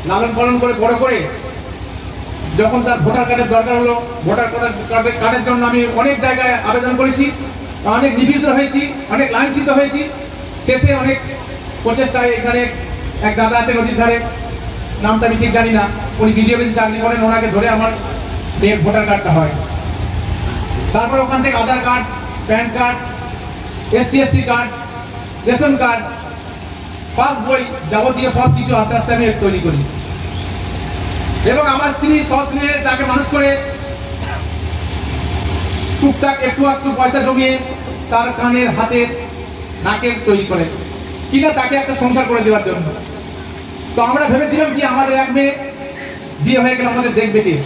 লালন পালন করে বড় করে, যখন তার ভোটার কার্ডের দরকার হলো, ভোটার কার্ডের, কার্ডের জন্য আমি অনেক জায়গায় আবেদন করেছি, অনেক নিপীড়িত হয়েছি, অনেক লাঞ্ছিত হয়েছি। শেষে অনেক প্রচেষ্টায় এখানে এক দাদা আছে নদীর ধারে, নামটা আমি ঠিক জানি না, উনি বিডিও অফিসে চাকরি করেন, ওনাকে ধরে আমার মেয়ের ভোটার কার্ডটা হয়। তারপর ওখান থেকে Aadhaar card, PAN card, ST SC card, ration card, pass বই, যাবতীয় সব কিছু আস্তে আস্তে আমি তৈরি করি। এবং আমার স্ত্রী সস্নেহে তাকে মানুষ করে টুকটাক একটু একটু পয়সা জমিয়ে তার কানের, হাতের, নাকের তৈরি করে, কিনা তাকে একটা সংসার করে দেওয়ার জন্য। তো আমরা ভেবেছিলাম কি, আমাদের এক মেয়ে বিয়ে হয়ে গেলে আমাদের দেখবে কে?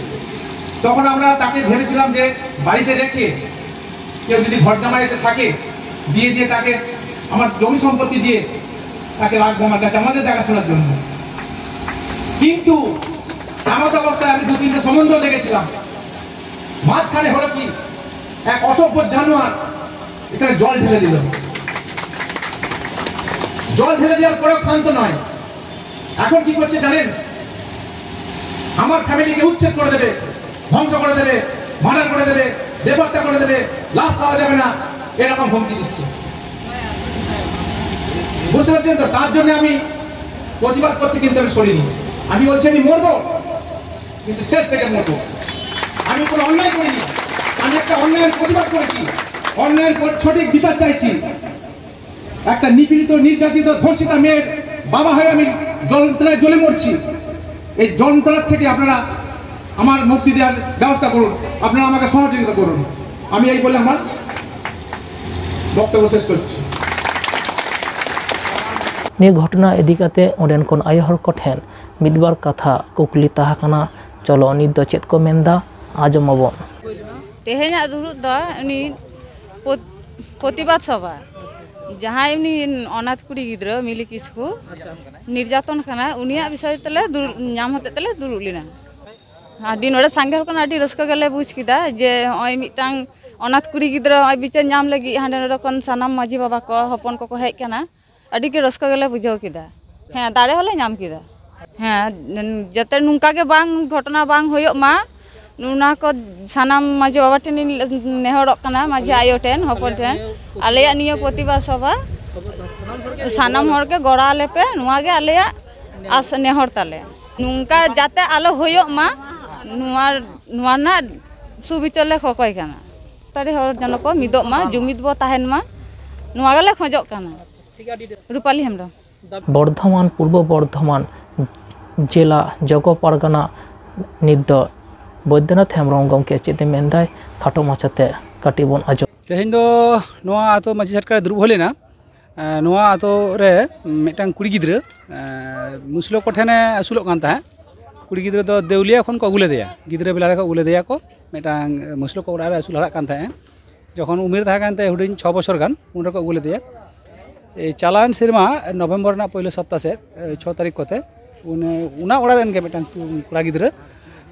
তখন আমরা তাকে ভেবেছিলাম যে বাড়িতে রেখে কেউ যদি ঘর জামাই এসে থাকে, বিয়ে দিয়ে তাকে আমার জমি সম্পত্তি দিয়ে তাকে রাখবো আমার কাছে, আমাদের দেখাশোনার জন্য। কিন্তু এমন অবস্থায় আমি দু তিনটে সম্বন্ধ দেখেছিলাম, মাঝখানে হলো কি, এক অসভ্য জানোয়ার এখানে জল ঢেলে দিল। জল ঢেলে দেওয়ার পরেও ক্ষান্ত নয়, এখন কি করছে জানেন? আমার ফ্যামিলিকে উচ্ছেদ করে দেবে, ধ্বংস করে দেবে, মার্ডার করে দেবে, বেপাত্তা করে দেবে, লাশ পাওয়া যাবে না, এরকম হুমকি দিচ্ছে। বুঝতে পারছেন তো? তার জন্য আমি প্রতিবাদ করতে কিন্তু আমি সরিনি। আমি বলছি আমি মরবো, কিন্তু শেষ থেকে মরবো। আমি কোনো অন্যায় করিনি, আমি একটা অন্যায়ের প্রতিবাদ করেছি, অন্যায়ের পর সঠিক বিচার চাইছি। একটা নিপীড়িত, নির্যাতিত, ধর্ষিতা মেয়ের বাবা হয়ে আমি যন্ত্রণায় জ্বলে মরছি। এই যন্ত্রণা থেকে আপনারা আমার মুক্তি দেওয়ার ব্যবস্থা করুন, আপনারা আমাকে সহযোগিতা করুন। আমি এই বলে আমার বক্তব্য শেষ করছি। ᱱᱤᱭᱟᱹ ᱜᱷᱚᱴᱚᱱᱟ ᱤᱫᱤ ᱠᱟᱛᱮ ᱚᱸᱰᱮᱱ ᱠᱚ ᱟᱭᱳ ᱦᱚᱲ ᱠᱚ ᱴᱷᱮᱱ ᱢᱤᱫ ᱵᱟᱨ ᱠᱟᱛᱷᱟ ᱠᱩᱠᱞᱤ ᱛᱟᱦᱮᱸ ᱠᱟᱱᱟ᱾ ᱪᱚᱞᱚ ᱱᱤᱛ ᱫᱚ ᱪᱮᱫ ᱠᱚ ᱢᱮᱱᱫᱟ, ᱟᱸᱡᱚᱢ ᱟᱵᱚᱱ᱾ ᱛᱮᱦᱮᱧᱟᱜ ᱫᱩᱲᱩᱵ ᱫᱚ ᱩᱱᱤ ᱯᱨᱚᱛᱤᱵᱟᱫ ᱥᱚᱵᱷᱟ, ᱡᱟᱦᱟᱸᱭ ᱩᱱᱤ ᱚᱱᱟᱛᱷ ᱠᱩᱲᱤ ᱜᱤᱫᱽᱨᱟᱹ ᱢᱤᱞᱤ ᱠᱤᱥᱠᱩ ᱱᱤᱨᱡᱟᱛᱚᱱ ᱠᱟᱱᱟ, ᱩᱱᱤᱭᱟᱜ ᱵᱤᱥᱚᱭ ᱛᱮᱞᱮ ᱫᱩᱲᱩᱵ, ᱧᱟᱢ ᱦᱚᱛᱮᱡ ᱛᱮᱞᱮ ᱫᱩᱲᱩᱵ ᱞᱮᱱᱟ᱾ ᱟᱹᱰᱤ ᱱᱚᱰᱮ ᱥᱟᱸᱜᱮ ᱦᱚᱲ ᱠᱷᱚᱱ ᱟᱹᱰᱤ ᱨᱟᱹᱥᱠᱟᱹ ᱜᱮᱞᱮ ᱵᱩᱡᱽ ᱠᱮᱫᱟ ᱡᱮ ᱱᱚᱜᱼᱚᱭ ᱢᱤᱫᱴᱟᱝ ᱚᱱᱟᱛᱷ ᱠᱩᱲᱤ ᱜᱤᱫᱽᱨᱟᱹ ᱱᱚᱜᱼᱚᱭ ᱵᱤᱪᱟᱹᱨ ᱧᱟᱢ ᱞᱟᱹᱜᱤᱫ ᱦᱟᱸᱰᱮ ᱱᱚᱰᱮ ᱠᱷᱚᱱ ᱥᱟᱱᱟᱢ ᱢᱟᱹᱡᱷᱤ ᱵᱟᱵᱟ ᱠᱚ, ᱦᱚᱯᱚᱱ ᱠᱚᱠᱚ ᱦᱮᱡ ᱠᱟᱱᱟ᱾ ᱟᱹᱰᱤ ᱜᱮ ᱨᱟᱹᱥᱠᱟᱹ ᱜᱮᱞᱮ ᱵᱩᱡᱷᱟᱹᱣ ᱠᱮᱫᱟ᱾ ᱦᱮᱸ, ᱫᱟᱲᱮ ᱦᱚᱸᱞᱮ ᱧᱟᱢ ᱠᱮᱫᱟ᱾ ᱦᱮᱸ, ᱡᱟᱛᱮ ᱱᱚᱝᱠᱟ ᱜᱮ ᱵᱟᱝ, ᱜᱷᱚᱴᱚᱱᱟ ᱵᱟᱝ ᱦᱩᱭᱩᱜ ᱢᱟ, ᱚᱱᱟ ᱠᱚ ᱥᱟᱱᱟᱢ ᱢᱟᱹᱡᱷᱤ ᱵᱟᱵᱟ ᱴᱷᱮᱱ ᱤᱧ ᱱᱮᱦᱚᱨᱚᱜ ᱠᱟᱱᱟ, ᱢᱟᱹᱡᱷᱤ ᱟᱭᱳ ᱴᱷᱮᱱ, ᱦᱚᱯᱚᱱ ᱴᱷᱮᱱ, ᱟᱞᱮᱭᱟᱜ ᱱᱤᱭᱟᱹ ᱯᱨᱚᱛᱤᱵᱟᱫ ᱥᱚᱵᱷᱟ ᱥᱟᱱᱟᱢ ᱦᱚᱲ ᱜᱮ ᱜᱚᱲᱚ ᱟᱞᱮ ᱯᱮ, ᱱᱚᱣᱟ ᱜᱮ ᱟᱞᱮᱭᱟᱜ ᱟᱥ ᱱᱮᱦᱚᱨ ᱛᱟᱞᱮ᱾ ᱱᱚᱝᱠᱟ ᱡᱟᱛᱮ ᱟᱞᱚ ᱦᱩᱭᱩᱜ ᱢᱟ, ᱱᱚᱣᱟ, ᱱᱚᱣᱟ ᱨᱮᱱᱟᱜ ᱥᱩᱵᱤᱪᱟᱨ ᱞᱮ ᱠᱚᱠᱚᱭ ᱠᱟᱱᱟ᱾ ᱥᱟᱱᱛᱟᱲᱤ ᱦᱚᱲ ᱡᱮᱱᱚ ᱠᱚ ᱢᱤᱫᱚᱜ ᱢᱟ, ᱡᱩᱢᱤᱫ ᱵᱚ ᱛᱟᱦᱮᱱ ᱢᱟ, ᱱᱚᱣᱟ ᱜᱮᱞᱮ ᱠᱷᱚᱡᱚᱜ ᱠᱟᱱᱟ᱾ ᱨᱩᱯᱟᱞᱤ ᱦᱮᱢᱵᱨᱚᱢ᱾ ᱵᱚᱨᱫᱷᱚᱢᱟᱱ, ᱯᱩᱨᱵᱚ ᱵᱚᱨᱫᱷᱚᱢᱟᱱ ᱡᱮᱞᱟ ᱡᱚᱜᱚ ᱯᱟᱨᱜᱟᱱᱟ ᱱᱤᱛ ᱫᱚ ᱵᱳᱭᱫᱚᱱᱟᱛᱷ ᱦᱮᱢᱵᱨᱚᱢ ᱜᱚᱢᱠᱮ ᱪᱮᱫ ᱮ ᱢᱮᱱᱫᱟᱭ, ᱠᱷᱟᱴᱚ ᱢᱟᱪᱷᱟᱛᱮ ᱠᱟᱹᱴᱤᱡ ᱵᱚᱱ ᱟᱸᱡᱚᱢ᱾ ᱛᱮᱦᱮᱧ ᱫᱚ ᱱᱚᱣᱟ ᱟᱛᱳ ᱢᱟᱹᱡᱷᱤ ᱪᱷᱟᱴᱠᱟ ᱨᱮ ᱫᱩᱲᱩᱵ ᱦᱩᱭ ᱞᱮᱱᱟ᱾ ᱮᱸ, ᱱᱚᱣᱟ ᱟᱛᱳ ᱨᱮ ᱢᱤᱫᱴᱟᱝ ᱠᱩᱲᱤ ᱜᱤᱫᱽᱨᱟᱹ, ᱮᱸ, ᱢᱩᱥᱞᱟᱹ ᱠᱚᱴᱷᱮᱱᱮ ᱟᱹᱥᱩᱞᱚᱜ ᱠᱟᱱ ᱛᱟᱦᱮᱸᱫ᱾ ᱠᱩᱲᱤ ᱜᱤᱫᱽᱨᱟᱹ ᱫᱚ ᱫᱮᱣᱞᱤᱭᱟ ᱠᱷᱚᱱ ᱠᱚ ᱟᱹᱜᱩ ᱞᱮᱫᱮᱭᱟ, ᱜᱤᱫᱽᱨᱟᱹ ᱵᱮᱞᱟ ᱨᱮᱠᱚ ᱟᱹᱜᱩ ᱞᱮᱫᱮᱭᱟ ᱠᱚ ᱢᱤᱫᱴᱟᱝ ᱢᱩᱥᱞᱟᱹ ᱠᱚ ᱚᱲᱟᱜ ᱨᱮ ᱟᱹᱥᱩᱞ ᱦᱟᱨᱟᱜ ᱠᱟᱱ ᱛᱟᱦᱮᱸᱫ᱾ ᱡᱚᱠᱷᱚᱱ ᱩᱢᱮᱨ ᱛᱟᱦᱮᱸ ᱠᱟᱱ ᱛᱟᱭᱟ ᱦᱩᱰᱤᱧ ᱪᱷᱚ ᱵᱚᱪᱷᱚᱨ ᱜᱟᱱ, ᱩᱱ ᱨᱮᱠᱚ ᱟᱹᱜᱩ ᱞᱮᱫᱮᱭᱟ᱾ ᱮ, ᱪᱟᱞᱟᱣᱮᱱ ᱥᱮᱨᱢᱟ ᱱᱚᱵᱷᱮᱢᱵᱚᱨ ᱨᱮᱱᱟᱜ ᱯᱳᱭᱞᱳ ᱥᱚᱯᱛᱟ ᱥᱮᱫ, ᱮ, ᱪᱷᱚ ᱛᱟᱹᱨᱤᱠᱷ ᱠᱚᱛᱮ ᱩᱱᱤ, ᱚᱱᱟ ᱚᱲᱟᱜ ᱨᱮᱱ ᱜᱮ ᱢᱤᱫᱴᱟᱝ ᱛᱩ-, ᱠᱚᱲᱟ ᱜᱤᱫᱽᱨᱟᱹ,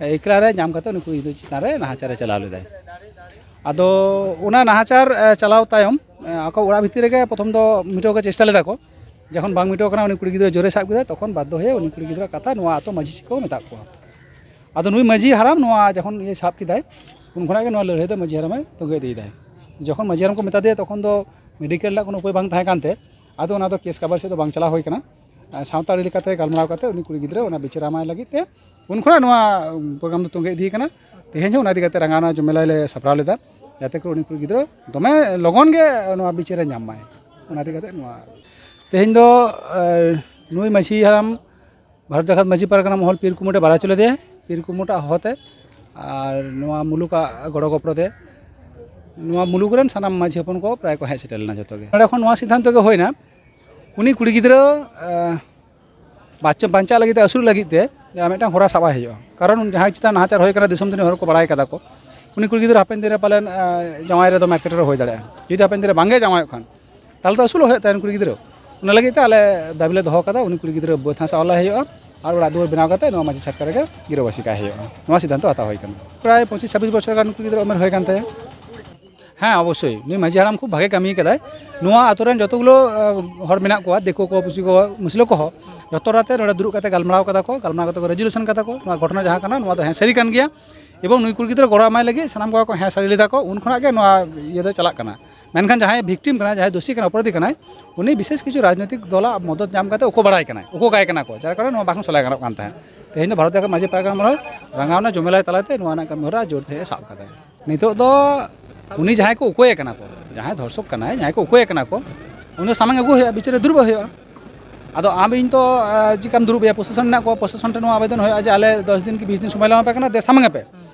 ᱮ, ᱮᱠᱞᱟ ᱨᱮ ᱧᱟᱢ ᱠᱟᱛᱮ ᱩᱱᱤ ᱠᱩᱲᱤ ᱜᱤᱫᱽᱨᱟᱹ ᱪᱮᱛᱟᱱ ᱨᱮ ᱱᱟᱦᱟᱪᱟᱨᱮ ᱪᱟᱞᱟᱣ ᱞᱮᱫᱟᱭ᱾ ᱟᱫᱚ ᱚᱱᱟ ᱱᱟᱦᱟᱪᱟᱨ, ᱮ, ᱪᱟᱞᱟᱣ ᱛᱟᱭᱚᱢ, ᱮ, ᱟᱠᱚ ᱚᱲᱟᱜ ᱵᱷᱤᱛᱤᱨ ᱨᱮᱜᱮ ᱯᱨᱚᱛᱷᱚᱢ ᱫᱚ ᱢᱤᱴᱟᱹᱣ ᱠᱚ ᱪᱮᱥᱴᱟ ᱞᱮᱫᱟ ᱠᱚ᱾ ᱡᱚᱠᱷᱚᱱ ᱵᱟᱝ ᱢᱤᱴᱟᱹᱣ ᱠᱟᱱᱟ, ᱩᱱᱤ ᱠᱩᱲᱤ ᱜᱤᱫᱽᱨᱟᱹ ᱡᱳᱨᱮ ᱥᱟᱵ ᱠᱮᱫᱟ, ᱛᱚᱠᱷᱚᱱ ᱵᱟᱫᱽᱫᱷᱚ ᱦᱚᱭᱮ ᱩᱱᱤ ᱠᱩᱲᱤ ᱜᱤᱫᱽᱨᱟᱹ ᱠᱟᱛᱷᱟ ᱱᱚᱣᱟ ᱟᱛᱳ ᱢᱟᱹᱡᱷᱤ ᱠᱚ ᱢᱮᱛᱟᱜ ᱠᱚᱣᱟ᱾ ᱟᱫᱚ ᱱᱩᱭ ᱢᱟᱹᱡᱷᱤ ᱦᱟᱲᱟᱢ ᱱᱚᱣᱟ ᱡᱚᱠᱷᱚᱱ ᱤᱭᱟᱹ ᱥᱟᱵ ᱠᱮᱫᱟᱭ, ᱩᱱ ᱠᱷᱚᱱᱟᱜ ᱜᱮ ᱱᱚᱣᱟ ᱞᱟᱹᱲᱦᱟᱹᱭ ᱫᱚ ᱢᱟᱹᱡᱷᱤ ᱦᱟᱲᱟᱢᱮ ᱛᱚᱸᱜᱮ ᱤᱫᱤᱭᱮᱫᱟᱭ᱾ ᱡᱚᱠᱷᱚᱱ ᱢᱟᱹᱡᱷᱤ ᱦᱟᱲᱟᱢ ᱠᱚ ᱢᱮᱛᱟ ᱫᱮᱭᱟ, ᱛᱚᱠᱷᱚᱱ ᱫᱚ ᱢᱮᱰᱤᱠᱮᱞ ᱨᱮᱱᱟᱜ ᱠᱳᱱᱳ ᱩᱯᱟᱹᱭ ᱵᱟᱝ ᱛᱟᱦᱮᱸ ᱠᱟᱱᱛᱮ, ᱟᱫᱚ ᱚᱱᱟ ᱫᱚ ᱠᱮᱥ ᱠᱟᱵᱟᱨ ᱥᱮᱫ ᱫᱚ ᱵᱟᱝ ᱪᱟᱞᱟᱣ ᱦᱩᱭ ᱠᱟᱱᱟ᱾ ᱟᱨ ᱥᱟᱶᱛᱟ ᱟᱹᱨᱤ ᱞᱮᱠᱟᱛᱮ ᱜᱟᱞᱢᱟᱨᱟᱣ ᱠᱟᱛᱮ ᱩᱱᱤ ᱠᱩᱲᱤ ᱜᱤᱫᱽᱨᱟᱹ ᱚᱱᱟ ᱵᱤᱪᱟᱹᱨ ᱮᱢᱟᱭ ᱞᱟᱹᱜᱤᱫ ᱛᱮ ᱩᱱ ᱠᱷᱚᱱᱟᱜ ᱱᱚᱣᱟ ᱯᱨᱳᱜᱨᱟᱢ ᱫᱚ ᱛᱚᱸᱜᱮ ᱤᱫᱤ ᱠᱟᱱᱟ᱾ ᱛᱮᱦᱮᱧ ᱦᱚᱸ ᱚᱱᱟ ᱤᱫᱤ ᱠᱟᱛᱮ ᱨᱟᱸᱜᱟᱣᱱᱟ ᱡᱚᱢᱮᱞᱟᱭ ᱞᱮ ᱥᱟᱯᱲᱟᱣ ᱞᱮᱫᱟ, ᱡᱟᱛᱮ ᱠᱚᱨᱮ ᱩᱱᱤ ᱠᱩᱲᱤ ᱜᱤᱫᱽᱨᱟᱹ ᱫᱚᱢᱮ ᱞᱚᱜᱚᱱ ᱜᱮ ᱱᱚᱣᱟ ᱵᱤᱪᱟᱹᱨᱮ ᱧᱟᱢ ᱢᱟᱭ᱾ ᱚᱱᱟ ᱤᱫᱤ ᱠᱟᱛᱮ ᱱᱚᱣᱟ ᱛᱮᱦᱮᱧ ᱫᱚ, ᱮ, ᱱᱩᱭ ᱢᱟᱹᱡᱷᱤ ᱦᱟᱲᱟᱢ ᱵᱷᱟᱨᱚᱛ ᱡᱟᱠᱟᱛ ᱢᱟᱹᱡᱷᱤ ᱯᱟᱨᱜᱟᱱᱟ ᱢᱚᱦᱚᱞ ᱯᱤᱨ ᱠᱩᱢᱩᱴᱮ ᱵᱟᱲᱟᱭ ᱦᱚᱪᱚ ᱞᱮᱫᱮᱭᱟ, ᱯᱤᱨ ᱠᱩᱢᱩᱴᱟᱜ ᱦᱚᱦᱚᱛᱮ ᱟᱨ ᱱᱚᱣᱟ ᱢᱩᱞᱩᱠᱟᱜ ᱜᱚᱲᱚ ᱜᱚᱯᱚᱲᱚ ᱛᱮ ᱱᱚᱣᱟ ᱢᱩᱞᱩᱠ ᱨᱮᱱ ᱥᱟᱱᱟᱢ ᱢᱟᱹᱡᱷᱤ ᱦᱚᱯᱚᱱ ᱠᱚ ᱯᱨᱟᱭ ᱠᱚ ᱦᱮᱡ ᱥᱮᱴᱮᱨ ᱞᱮᱱᱟ ᱡᱚᱛᱚ ᱜᱮ᱾ ᱱᱚᱰᱮ ᱠᱷᱚᱱ ᱱᱚᱣᱟ ᱥᱤᱫᱽᱫᱷᱟᱱᱛᱚ ᱜᱮ ᱦᱩᱭᱱᱟ, ᱩᱱᱤ ᱠᱩᱲᱤ ᱜᱤᱫᱽᱨᱟᱹ ᱟᱸ, ᱵᱟᱧᱪᱟᱣ, ᱵᱟᱧᱪᱟᱜ ᱞᱟᱹᱜᱤᱫ ᱛᱮ, ᱟᱹᱥᱩᱞ ᱞᱟᱹᱜᱤᱫ ᱛᱮ ᱢᱤᱫᱴᱟᱝ ᱦᱚᱨᱟ ᱥᱟᱵ ᱟᱭ ᱦᱩᱭᱩᱜᱼᱟ᱾ ᱠᱟᱨᱚᱱ ᱡᱟᱦᱟᱸᱭ ᱪᱮᱛᱟᱱ ᱱᱟᱦᱟᱪᱟᱨ ᱦᱩᱭ ᱠᱟᱱᱟ, ᱫᱤᱥᱚᱢ ᱫᱩᱱᱤᱭᱟᱹ ᱦᱚᱲ ᱠᱚ ᱵᱟᱲᱟᱭ ᱠᱟᱫᱟ ᱠᱚ, ᱩᱱᱤ ᱠᱩᱲᱤ ᱜᱤᱫᱽᱨᱟᱹ ᱦᱟᱯᱮᱱ ᱫᱤᱱ ᱨᱮ ᱯᱟᱞᱮᱱ ᱟᱸ, ᱡᱟᱶᱟᱭ ᱨᱮ ᱫᱚᱢᱮ ᱮᱴᱠᱮᱴᱚᱬᱮ ᱦᱩᱭ ᱫᱟᱲᱮᱭᱟᱜᱼᱟ᱾ ᱡᱩᱫᱤ ᱦᱟᱯᱮᱱ ᱫᱤᱱ ᱨᱮ ᱵᱟᱝᱜᱮ ᱡᱟᱶᱟᱭᱚᱜ ᱠᱷᱟᱱ, ᱛᱟᱦᱚᱞᱮ ᱫᱚ ᱟᱹᱥᱩᱞᱚᱜ ᱦᱩᱭᱩᱜ ᱛᱟᱭᱟ ᱩᱱᱤ ᱠᱩᱲᱤ ᱜᱤᱫᱽᱨᱟᱹ᱾ ᱚᱱᱟ ᱞᱟᱹᱜᱤᱫ ᱛᱮ ᱟᱞᱮ ᱫᱟᱹᱵᱤ ᱞᱮ ᱫᱚᱦᱚ ᱠᱟᱫᱟ, ᱩᱱᱤ ᱠᱩᱲᱤ ᱜᱤᱫᱽᱨᱟᱹ ᱵᱟᱹᱫᱽ ᱦᱟᱥᱟ ᱚᱞ ᱟᱭ ᱦᱩᱭᱩᱜᱼᱟ ᱟᱨ ᱚᱲᱟᱜ ᱫᱩᱣᱟᱹᱨ ᱵᱮᱱᱟᱣ ᱠᱟᱛᱮ ᱱᱚᱣᱟ ᱢᱟᱹᱡᱷᱤ ᱪᱷᱟᱴᱠᱟ ᱨᱮᱜᱮ ᱜᱤᱨᱟᱹᱵᱟᱹᱥᱤ ᱠᱟᱭ ᱦᱩᱭᱩᱜᱼᱟ᱾ ᱱᱚᱣᱟ ᱥᱤᱫᱽᱫᱷᱟᱱᱛᱚ ᱦᱟᱛᱟᱣ ᱦᱩᱭ ᱠᱟᱱᱟ᱾ ᱯᱨᱟᱭ ᱯᱚᱸᱪᱤᱥ ᱪᱷᱟᱵᱵᱤᱥ ᱵᱚᱪᱷᱚᱨ ᱜᱟᱱ ᱠᱩᱲᱤ ᱜᱤᱫᱽᱨᱟᱹ ᱩᱢᱮᱨ ᱦᱩᱭ ᱠᱟᱱ ᱛᱟᱭᱟ᱾ ᱦᱮᱸ, ᱚᱵᱚᱥᱥᱳᱭ ᱱᱩᱭ ᱢᱟᱹᱡᱷᱤ ᱦᱟᱲᱟᱢ ᱠᱷᱩᱵ ᱵᱷᱟᱜᱮ ᱠᱟᱹᱢᱤ ᱠᱟᱫᱟᱭ᱾ ᱱᱚᱣᱟ ᱟᱛᱳ ᱨᱮᱱ ᱡᱚᱛᱚ ᱜᱩᱞᱳ, ᱟᱸ, ᱦᱚᱲ ᱢᱮᱱᱟᱜ ᱠᱚᱣᱟ, ᱫᱤᱠᱩ ᱠᱚ, ᱯᱩᱥᱤ ᱠᱚ, ᱢᱩᱥᱞᱟᱹ ᱠᱚᱦᱚᱸ, ᱡᱚᱛᱚ ᱨᱟᱛᱮ ᱱᱚᱰᱮ ᱫᱩᱲᱩᱵ ᱠᱟᱛᱮ ᱜᱟᱞᱢᱟᱨᱟᱣ ᱠᱟᱫᱟ ᱠᱚ, ᱜᱟᱞᱢᱟᱨᱟᱣ ᱠᱟᱛᱮ ᱠᱚ ᱨᱮᱡᱩᱞᱮᱥᱚᱱ ᱠᱟᱫᱟ ᱠᱚ, ᱱᱚᱣᱟ ᱜᱷᱚᱴᱚᱱᱟ ᱡᱟᱦᱟᱸ ᱠᱟᱱᱟ ᱱᱚᱣᱟ ᱫᱚ ᱦᱮᱸ ᱥᱟᱹᱨᱤ ᱠᱟᱱ ᱜᱮᱭᱟ᱾ ᱮᱵᱚᱝ ᱱᱩᱭ ᱠᱩᱲᱤ ᱜᱤᱫᱽᱨᱟᱹ ᱜᱚᱲᱚ ᱮᱢᱟᱭ ᱞᱟᱹᱜᱤᱫ ᱥᱟᱱᱟᱢ ᱠᱚᱜᱮ ᱠᱚ ᱦᱮᱸ ᱥᱟᱹᱨᱤ ᱞᱮᱫᱟ ᱠᱚ, ᱩᱱ ᱠᱷᱚᱱᱟᱜ ᱜᱮ ᱱᱚᱣᱟ ᱤᱭᱟᱹ ᱫᱚ ᱪᱟᱞᱟᱜ ᱠᱟᱱᱟ᱾ ᱢᱮᱱᱠᱷᱟᱱ ᱡᱟᱦᱟᱸᱭ ᱵᱷᱤᱠᱴᱤᱢ ᱠᱟᱱᱟᱭ, ᱡᱟᱦᱟᱸᱭ ᱫᱳᱥᱤ ᱠᱟᱱᱟᱭ, ᱚᱯᱚᱨᱟᱫᱷᱤ ᱠᱟᱱᱟᱭ, ᱩᱱᱤ ᱵᱤᱥᱮᱥ ᱠᱤᱪᱷᱩ ᱨᱟᱡᱽᱱᱳᱭᱛᱤᱠ ᱫᱚᱞᱟᱜ ᱢᱚᱫᱚᱫ ᱧᱟᱢ ᱠᱟᱛᱮ ᱩᱠᱩ ᱠᱟᱭ ᱠᱟᱱᱟ ᱠᱚ, ᱡᱟᱨ ᱠᱟᱨᱚᱱᱮ ᱱᱚᱣᱟ ᱵᱟᱝ ᱥᱚᱞᱦᱮ ᱜᱟᱱᱚᱜ ᱠᱟᱱ ᱛᱟᱦᱮᱸᱫ᱾ ᱛᱮᱦᱮᱧ ᱫᱚ ᱵᱷᱟᱨᱚᱛ ᱡᱟᱠᱟᱛ ᱢᱟᱹᱡᱷᱤ ᱯᱟᱨᱜᱟᱱᱟ ᱢᱚᱦᱚᱞ ᱨᱟᱸᱜᱟᱣᱱᱟ ᱡᱚᱢᱮᱞᱟᱭ ᱛᱟᱞᱟᱛᱮ ᱱᱚᱣᱟ ᱨᱮᱱᱟᱜ ᱠᱟᱹᱢᱤ ᱦᱚᱨᱟ ᱡᱳᱨ ᱛᱮ ᱥᱟᱵ ᱠᱟᱫᱟᱭ᱾ ᱱᱤᱛᱚᱜ ᱫᱚ ᱩᱱᱤ ᱡᱟᱦᱟᱸᱭ ᱠᱚ ᱩᱠᱩᱭᱮ ᱠᱟᱱᱟ ᱠᱚ, ᱡᱟᱦᱟᱸᱭ ᱫᱷᱚᱨᱥᱚᱠ ᱠᱟᱱᱟᱭ, ᱡᱟᱦᱟᱸᱭ ᱠᱚ ᱩᱠᱩᱭᱮ ᱠᱟᱱᱟ ᱠᱚ, ᱩᱱᱤ ᱫᱚ ᱥᱟᱢᱟᱝ ᱟᱹᱜᱩ ᱦᱩᱭᱩᱜᱼᱟ, ᱵᱤᱪᱟᱹᱨ ᱨᱮ ᱫᱩᱲᱩᱵ ᱦᱩᱭᱩᱜᱼᱟ᱾ ᱟᱫᱚ ᱟᱢ ᱤᱧ ᱛᱚ, ᱟᱸ, ᱪᱤᱠᱟᱢ ᱫᱩᱲᱩᱵ ᱮᱭᱟ? ᱯᱨᱚᱥᱟᱥᱚᱱ ᱢᱮᱱᱟᱜ ᱠᱚᱣᱟ, ᱯᱨᱚᱥᱟᱥᱚᱱ ᱴᱷᱮᱱ ᱱᱚᱣᱟ ᱟᱵᱮᱫᱚᱱ ᱦᱩᱭᱩᱜᱼᱟ ᱡᱮ ᱟᱞᱮ ᱫᱚᱥ ᱫᱤᱱ ᱠᱤ ᱵᱤᱥ ᱫᱤᱱ ᱥᱚᱢᱚᱭ ᱞᱮ ᱮᱢᱟ ᱯᱮ ᱠᱟᱱᱟ, ᱫᱮ ᱥᱟᱢᱟᱝ ᱟᱯᱮ᱾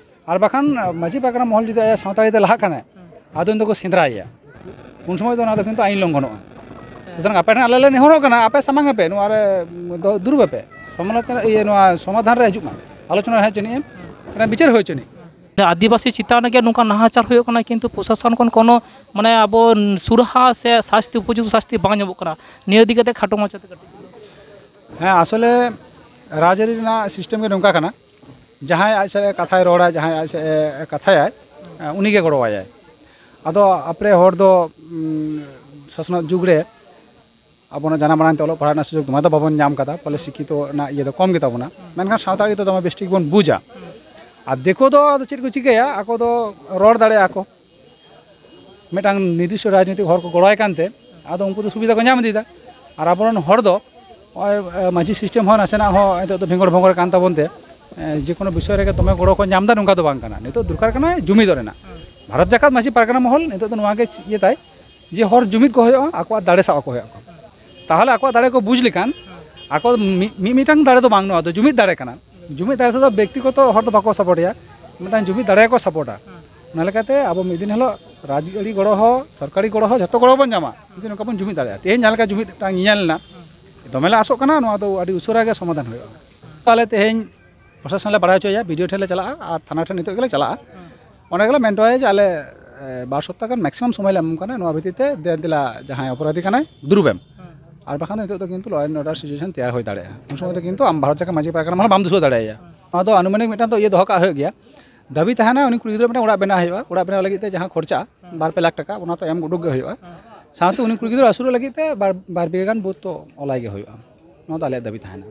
ᱟᱨ ᱵᱟᱠᱷᱟᱱ, ᱟᱸ, ᱢᱟᱹᱡᱷᱤ ᱯᱟᱨᱜᱟᱱᱟ ᱢᱚᱦᱚᱞ ᱡᱩᱫᱤ ᱟᱭᱟᱜ ᱥᱟᱶᱛᱟ ᱟᱹᱨᱤᱛᱮ ᱞᱟᱦᱟᱜ ᱠᱟᱱᱟᱭ, ᱟᱫᱚ ᱩᱱᱤ ᱫᱚᱠᱚ ᱥᱮᱸᱫᱽᱨᱟᱭᱮᱭᱟ᱾ ᱩᱱ ᱥᱚᱢᱚᱭ ᱫᱚ ᱚᱱᱟ ᱫᱚ ᱠᱤᱱᱛᱩ ᱟᱹᱭᱤᱱ ᱞᱚᱝᱜᱷᱚᱱᱚᱜᱼᱟ᱾ ᱥᱩᱛᱚᱨᱟᱝ ᱟᱯᱮ ᱴᱷᱮᱱ ᱟᱞᱮ ᱞᱮ ᱱᱮᱦᱚᱨᱚᱜ ᱠᱟᱱᱟ, ᱟᱯᱮ ᱥᱟᱢᱟᱝ ᱟᱯᱮ, ᱱᱚᱣᱟ ᱨᱮ ᱫᱚ ᱫᱩᱲᱩᱵ ᱟᱯᱮ, ᱥᱚᱢᱟᱞᱳᱪᱚᱱᱟ, ᱤᱭᱟᱹ, ᱱᱚᱣᱟ ᱥᱚᱢᱟᱫᱷᱟᱱ ᱨᱮ ᱦᱤᱡᱩᱜ ᱢᱟ, ᱟᱞᱳᱪᱚᱱᱟ ᱨᱮ ᱦᱮᱡ ᱦᱚᱪᱚᱱᱤᱡ ᱮᱢ, ᱢᱤᱫᱴᱟᱝ ᱵᱤᱪᱟᱹᱨ ᱦᱩᱭ ᱦᱚᱪᱚᱱᱤᱡ᱾ ᱟᱹᱫᱤᱵᱟᱹᱥᱤ ᱪᱮᱛᱟᱱ ᱨᱮᱜᱮ ᱱᱚᱝᱠᱟ ᱱᱟᱦᱟᱪᱟᱨ ᱦᱩᱭᱩᱜ ᱠᱟᱱᱟ, ᱠᱤᱱᱛᱩ ᱯᱨᱚᱥᱟᱥᱚᱱ ᱠᱷᱚᱱ ᱠᱳᱱᱳ, ᱢᱟᱱᱮ, ᱟᱵᱚ ᱥᱩᱨᱟᱦᱟ ᱥᱮ ᱥᱟᱥᱛᱤ, ᱩᱯᱚᱡᱩᱠᱛᱚ ᱥᱟᱥᱛᱤ ᱵᱟᱝ ᱧᱟᱢᱚᱜ ᱠᱟᱱᱟ᱾ ᱱᱤᱭᱟᱹ ᱤᱫᱤ ᱠᱟᱛᱮ ᱠᱷᱟᱴᱚ ᱢᱟᱪᱷᱟᱛᱮ ᱠᱟᱹᱴᱤᱡ᱾ ᱦᱮᱸ, ᱟᱥᱚᱞᱮ ᱨᱟᱡᱽᱟᱹᱨᱤ ᱨᱮᱱᱟᱜ ᱥᱤᱥᱴᱮᱢ ᱜᱮ ᱱᱚᱝᱠᱟ ᱠᱟᱱᱟ, ᱡᱟᱦᱟᱸᱭ ᱟᱡ ᱥᱮᱫ ᱮ ᱠᱟᱛᱷᱟᱭ ᱨᱚᱲᱟ, ᱡᱟᱦᱟᱸᱭ ᱟᱡ ᱥᱮᱫ ᱮ ᱠᱟᱛᱷᱟᱭᱟᱭ, ᱩᱱᱤᱜᱮ ᱜᱚᱲᱚᱣᱟᱭᱟᱭ᱾ ᱟᱫᱚ ᱟᱯᱮ ᱦᱚᱲ ᱫᱚ, ᱩᱸ, ᱥᱚᱥᱱᱚᱜ ᱡᱩᱜᱽ ᱨᱮ ᱟᱵᱚᱱᱟᱜ ᱡᱟᱱᱟᱢ ᱟᱲᱟᱝ ᱛᱮ ᱚᱞᱚᱜ ᱯᱟᱲᱦᱟᱜ ᱨᱮᱱᱟᱜ ᱥᱩᱡᱳᱜᱽ ᱫᱚᱢᱮ ᱫᱚ ᱵᱟᱵᱚᱱ ᱧᱟᱢ ᱠᱟᱫᱟ, ᱯᱷᱚᱞᱮ ᱥᱤᱠᱠᱷᱤᱛᱚ ᱨᱮᱱᱟᱜ ᱤᱭᱟᱹ ᱫᱚ ᱠᱚᱢ ᱜᱮᱛᱟ ᱵᱚᱱᱟ, ᱢᱮᱱᱠᱷᱟᱱ ᱥᱟᱶᱛᱟ ᱟᱹᱨᱤ ᱫᱚ ᱫᱚᱢᱮ ᱵᱮᱥ ᱴᱷᱤᱠ ᱵᱚᱱ ᱵᱩᱡᱟ᱾ ᱟᱨ ᱫᱤᱠᱩ ᱫᱚ ᱟᱫᱚ ᱪᱮᱫ ᱠᱚ ᱪᱤᱠᱟᱹᱭᱟ, ᱟᱠᱚ ᱫᱚ ᱨᱚᱲ ᱫᱟᱲᱮᱭᱟᱜᱼᱟ ᱠᱚ, ᱢᱤᱫᱴᱟᱝ ᱱᱤᱨᱫᱤᱥᱴᱚ ᱨᱟᱡᱽᱱᱤᱛᱤᱠ ᱦᱚᱲ ᱠᱚ ᱜᱚᱲᱚᱣᱟᱭ ᱠᱟᱱᱛᱮ, ᱟᱫᱚ ᱩᱱᱠᱩ ᱫᱚ ᱥᱩᱵᱤᱫᱷᱟ ᱠᱚ ᱧᱟᱢ ᱤᱫᱤᱭᱮᱫᱟ᱾ ᱟᱨ ᱟᱵᱚᱨᱮᱱ ᱦᱚᱲ ᱫᱚ ᱱᱚᱜᱼᱚᱭ, ᱮ, ᱢᱟᱹᱡᱷᱤ ᱥᱤᱥᱴᱮᱢ ᱦᱚᱸ ᱱᱟᱥᱮᱱᱟᱜ ᱦᱚᱸ ᱱᱤᱛᱚᱜ ᱫᱚ ᱵᱷᱮᱸᱜᱚᱲ ᱵᱷᱮᱸᱜᱚᱲ ᱠᱟᱱ ᱛᱟᱵᱚᱱ ᱛᱮ, ᱮ, ᱡᱮ ᱠᱳᱱᱳ ᱵᱤᱥᱚᱭ ᱨᱮᱜᱮ ᱫᱚᱢᱮ ᱜᱚᱲᱚ ᱠᱚ ᱧᱟᱢ ᱮᱫᱟ, ᱱᱚᱝᱠᱟ ᱫᱚ ᱵᱟᱝ ᱠᱟᱱᱟ᱾ ᱱᱤᱛᱚᱜ ᱫᱚᱨᱠᱟᱨ ᱠᱟᱱᱟ ᱡᱩᱢᱤᱫᱚᱜ ᱨᱮᱱᱟᱜ᱾ ᱵᱷᱟᱨᱚᱛ ᱡᱟᱠᱟᱛ ᱢᱟᱹᱡᱷᱤ ᱯᱟᱨᱜᱟᱱᱟ ᱢᱚᱦᱚᱞ ᱱᱤᱛᱚᱜ ᱫᱚ ᱱᱚᱣᱟ ᱜᱮ ᱤᱭᱟᱹ ᱛᱟᱭ, ᱡᱮ ᱦᱚᱲ ᱡᱩᱢᱤᱫ ᱠᱚ ᱦᱩᱭᱩᱜᱼᱟ, ᱟᱠᱚᱣᱟᱜ ᱫᱟᱲᱮ ᱥᱟᱵ ᱟᱠᱚ ᱦᱩᱭᱩᱜᱼᱟ᱾ ᱛᱟᱦᱚᱞᱮ ᱟᱠᱚᱣᱟᱜ ᱫᱟᱲᱮ ᱠᱚ ᱵᱩᱡᱽ ᱞᱮᱠᱷᱟᱱ ᱟᱠᱚ ᱢᱤᱫ ᱢᱤᱫᱴᱟᱝ ᱫᱟᱲᱮ ᱫᱚ ᱵᱟᱝ, ᱱᱚᱣᱟ ᱫᱚ ᱡᱩᱢᱤᱫ ᱫᱟᱲᱮ ᱠᱟᱱᱟ᱾ ᱡᱩᱢᱤᱫ ᱫᱟᱲᱮ ᱛᱮᱫᱚ ᱵᱮᱠᱛᱤᱜᱚᱛᱚ ᱦᱚᱲ ᱫᱚ ᱵᱟᱠᱚ ᱥᱟᱯᱳᱨᱴᱮᱭᱟ, ᱢᱤᱫᱴᱟᱝ ᱡᱩᱢᱤᱫ ᱫᱟᱲᱮ ᱜᱮᱠᱚ ᱥᱟᱯᱳᱨᱴᱟ᱾ ᱚᱱᱟ ᱞᱮᱠᱟᱛᱮ ᱟᱵᱚ ᱢᱤᱫ ᱫᱤᱱ ᱦᱤᱞᱳᱜ ᱨᱟᱡᱽᱟᱹᱨᱤ ᱜᱚᱲᱚ ᱦᱚᱸ, ᱥᱚᱨᱠᱟᱨᱤ ᱜᱚᱲᱚ ᱦᱚᱸ, ᱡᱷᱚᱛᱚ ᱜᱚᱲᱚ ᱵᱚᱱ ᱧᱟᱢᱟ, ᱡᱩᱫᱤ ᱱᱚᱝᱠᱟ ᱵᱚᱱ ᱡᱩᱢᱤᱫ ᱫᱟᱲᱮᱭᱟᱜᱼᱟ᱾ ᱛᱮᱦᱮᱧ ᱡᱟᱦᱟᱸ ᱞᱮᱠᱟ ᱡᱩᱢᱤᱫ ᱢᱤᱫᱴᱟᱝ ᱧᱮᱞ ᱮᱱᱟ, ᱫᱚᱢᱮ ᱞᱮ ᱟᱥᱚᱜ ᱠᱟᱱᱟ ᱱᱚᱣᱟ ᱫᱚ ᱟᱹᱰᱤ ᱩᱥᱟᱹᱨᱟ ᱜᱮ ᱥᱚᱢᱟᱫᱷᱟᱱ ᱦᱩᱭᱩᱜᱼᱟ᱾ ᱛᱟᱦᱚᱞᱮ ᱛᱮᱦᱮᱧ ᱯᱨᱚᱥᱟᱥᱚᱱ ᱞᱮ ᱵᱟᱲᱟᱭ ᱦᱚᱪᱚᱭᱟ, ᱵᱤ ᱰᱤ ᱳ ᱴᱷᱮᱱ ᱞᱮ ᱪᱟᱞᱟᱜᱼᱟ ᱟᱨ ᱛᱷᱟᱱᱟ ᱴᱷᱮᱱ ᱱᱤᱛᱚᱜ ᱜᱮᱞᱮ ᱪᱟᱞᱟᱜᱼᱟ᱾ ᱚᱸᱰᱮ ᱜᱮᱞᱮ ᱢᱮᱱ ᱦᱚᱴᱚᱭᱟ ᱡᱮ ᱟᱞᱮ, ᱮ, ᱵᱟᱨ ᱥᱚᱯᱛᱟᱦ ᱜᱟᱱ ᱢᱮᱠᱥᱤᱢᱟᱢ ᱥᱚᱢᱚᱭ ᱞᱮ ᱮᱢ ᱠᱟᱱᱟ, ᱱᱚᱣᱟ ᱵᱷᱤᱛᱤᱨ ᱛᱮ ᱫᱮ ᱫᱮᱞᱟ ᱡᱟᱦᱟᱸᱭ ᱚᱯᱚᱨᱟᱫᱷᱤ ᱠᱟᱱᱟᱭ ᱫᱩᱲᱩᱵᱮᱢ᱾ ᱟᱨ ᱵᱟᱠᱷᱟᱱ ᱫᱚ ᱱᱤᱛᱚᱜ ᱫᱚ ᱠᱤᱱᱛᱩ law and order situation ᱛᱮᱭᱟᱨ ᱦᱩᱭ ᱫᱟᱲᱮᱭᱟᱜᱼᱟ᱾ ᱩᱱ ᱥᱚᱢᱚᱭ ᱫᱚ ᱠᱤᱱᱛᱩ ᱟᱢ ᱵᱷᱟᱨᱚᱛ ᱡᱟᱠᱟᱛ ᱢᱟᱹᱡᱷᱤ ᱯᱟᱨᱜᱟᱱᱟ ᱢᱚᱦᱚᱞ ᱵᱟᱢ ᱫᱩᱥᱟᱹᱣ ᱫᱟᱲᱮᱭᱟᱭᱟ᱾ ᱱᱚᱣᱟ ᱫᱚ ᱟᱱᱩᱢᱟᱱᱤᱠ ᱢᱤᱫᱴᱟᱝ ᱫᱚ ᱤᱭᱟᱹ ᱫᱚᱦᱚ ᱠᱟᱜ ᱦᱩᱭᱩᱜ ᱜᱮᱭᱟ᱾ ᱫᱟᱹᱵᱤ ᱛᱟᱦᱮᱱᱟ ᱩᱱᱤ ᱠᱩᱲᱤ ᱜᱤᱫᱽᱨᱟᱹ ᱢᱤᱫᱴᱟᱝ ᱚᱲᱟᱜ ᱵᱮᱱᱟᱣ ᱦᱩᱭᱩᱜᱼᱟ, ᱚᱲᱟᱜ ᱵᱮᱱᱟᱣ ᱞᱟᱹᱜᱤᱫ ᱛᱮ ᱡᱟᱦᱟᱸ ᱠᱷᱚᱨᱪᱟ ᱵᱟᱨ ᱯᱮ ᱞᱟᱠᱷ ᱴᱟᱠᱟ, ᱚᱱᱟ ᱛᱚ ᱮᱢ ᱩᱰᱩᱠ ᱜᱮ ᱦᱩᱭᱩᱜᱼᱟ᱾ ᱥᱟᱶᱛᱮ ᱩᱱᱤ ᱠᱩᱲᱤ ᱜᱤᱫᱽᱨᱟᱹ ᱟᱹᱥᱩᱞᱚᱜ ᱞᱟᱹᱜᱤᱫ ᱛᱮ ᱵᱟᱨ, ᱵᱟᱨ ᱵᱤᱜᱷᱟᱹ ᱜᱟᱱ ᱵᱟᱹᱫᱽ ᱛᱚ ᱚᱞᱟᱭ ᱜᱮ ᱦᱩᱭᱩᱜᱼᱟ᱾ ᱱᱚᱣᱟ ᱫᱚ ᱟᱞᱮᱭᱟᱜ ᱫᱟᱹᱵᱤ ᱛᱟᱦᱮᱱᱟ᱾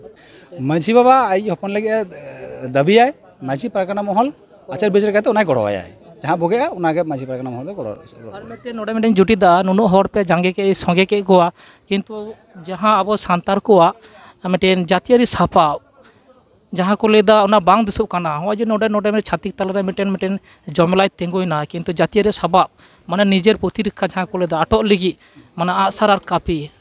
ᱢᱟᱹᱡᱷᱤ ᱵᱟᱵᱟ ᱟᱡ ᱦᱚᱯᱚᱱ ᱞᱟᱹᱜᱤᱫ ᱮ, ᱮ, ᱫᱟᱹᱵᱤᱭᱟᱭ, ᱢᱟᱹᱡᱷᱤ ᱯᱟᱨᱜᱟᱱᱟ ᱢᱚᱦᱚᱞ ᱟᱪᱟᱨ ᱵᱤᱪᱟᱹᱨ ᱠᱟᱛᱮ ᱚᱱᱟᱭ ᱜᱚᱲᱚᱣᱟᱭᱟᱭ᱾ ᱡᱟᱦᱟᱸ ᱵᱩᱜᱤᱜᱼᱟ ᱚᱱᱟᱜᱮ ᱢᱟᱹᱡᱷᱤ ᱯᱟᱨᱜᱟᱱᱟ ᱢᱚᱦᱚᱞ ᱫᱚ ᱜᱚᱲᱚ᱾ ᱟᱨ ᱢᱤᱫᱴᱮᱱ ᱱᱚᱰᱮ ᱢᱤᱫᱴᱮᱱ ᱡᱩᱴᱤ ᱫᱟ, ᱱᱩᱱᱟᱹᱜ ᱦᱚᱲ ᱯᱮ ᱡᱟᱸᱜᱮ ᱠᱮᱫ, ᱥᱚᱸᱜᱮ ᱠᱮᱫ ᱠᱚᱣᱟ, ᱠᱤᱱᱛᱩ ᱡᱟᱦᱟᱸ ᱟᱵᱚ ᱥᱟᱱᱛᱟᱲ ᱠᱚᱣᱟᱜ ᱢᱤᱫᱴᱮᱱ ᱡᱟᱹᱛᱤᱭᱟᱹᱨᱤ ᱥᱟᱯᱟᱵ, ᱡᱟᱦᱟᱸ ᱠᱚ ᱞᱟᱹᱭᱫᱟ ᱚᱱᱟ ᱵᱟᱝ ᱫᱤᱥᱚᱜ ᱠᱟᱱᱟ᱾ ᱱᱚᱜᱼᱚᱭ ᱡᱮ ᱱᱚᱰᱮ, ᱱᱚᱰᱮ ᱪᱷᱟᱹᱛᱤᱠ ᱛᱟᱞᱟᱨᱮ ᱢᱤᱫᱴᱮᱱ, ᱢᱤᱫᱴᱮᱱ ᱡᱚᱢᱮᱞᱟᱭ ᱛᱤᱸᱜᱩᱭᱮᱱᱟ, ᱠᱤᱱᱛᱩ ᱡᱟᱹᱛᱤᱭᱟᱹᱨᱤ ᱥᱟᱯᱟᱵ, ᱢᱟᱱᱮ ᱱᱤᱡᱮᱨ ᱯᱨᱚᱛᱤᱨᱚᱠᱠᱷᱟ ᱡᱟᱦᱟᱸ ᱠᱚ ᱞᱟᱹᱭᱫᱟ, ᱟᱴᱚᱜ ᱞᱟᱹᱜᱤᱫ, ᱢᱟᱱᱮ ᱟᱜᱼᱥᱟᱨ ᱟᱨ ᱠᱟᱹᱯᱤ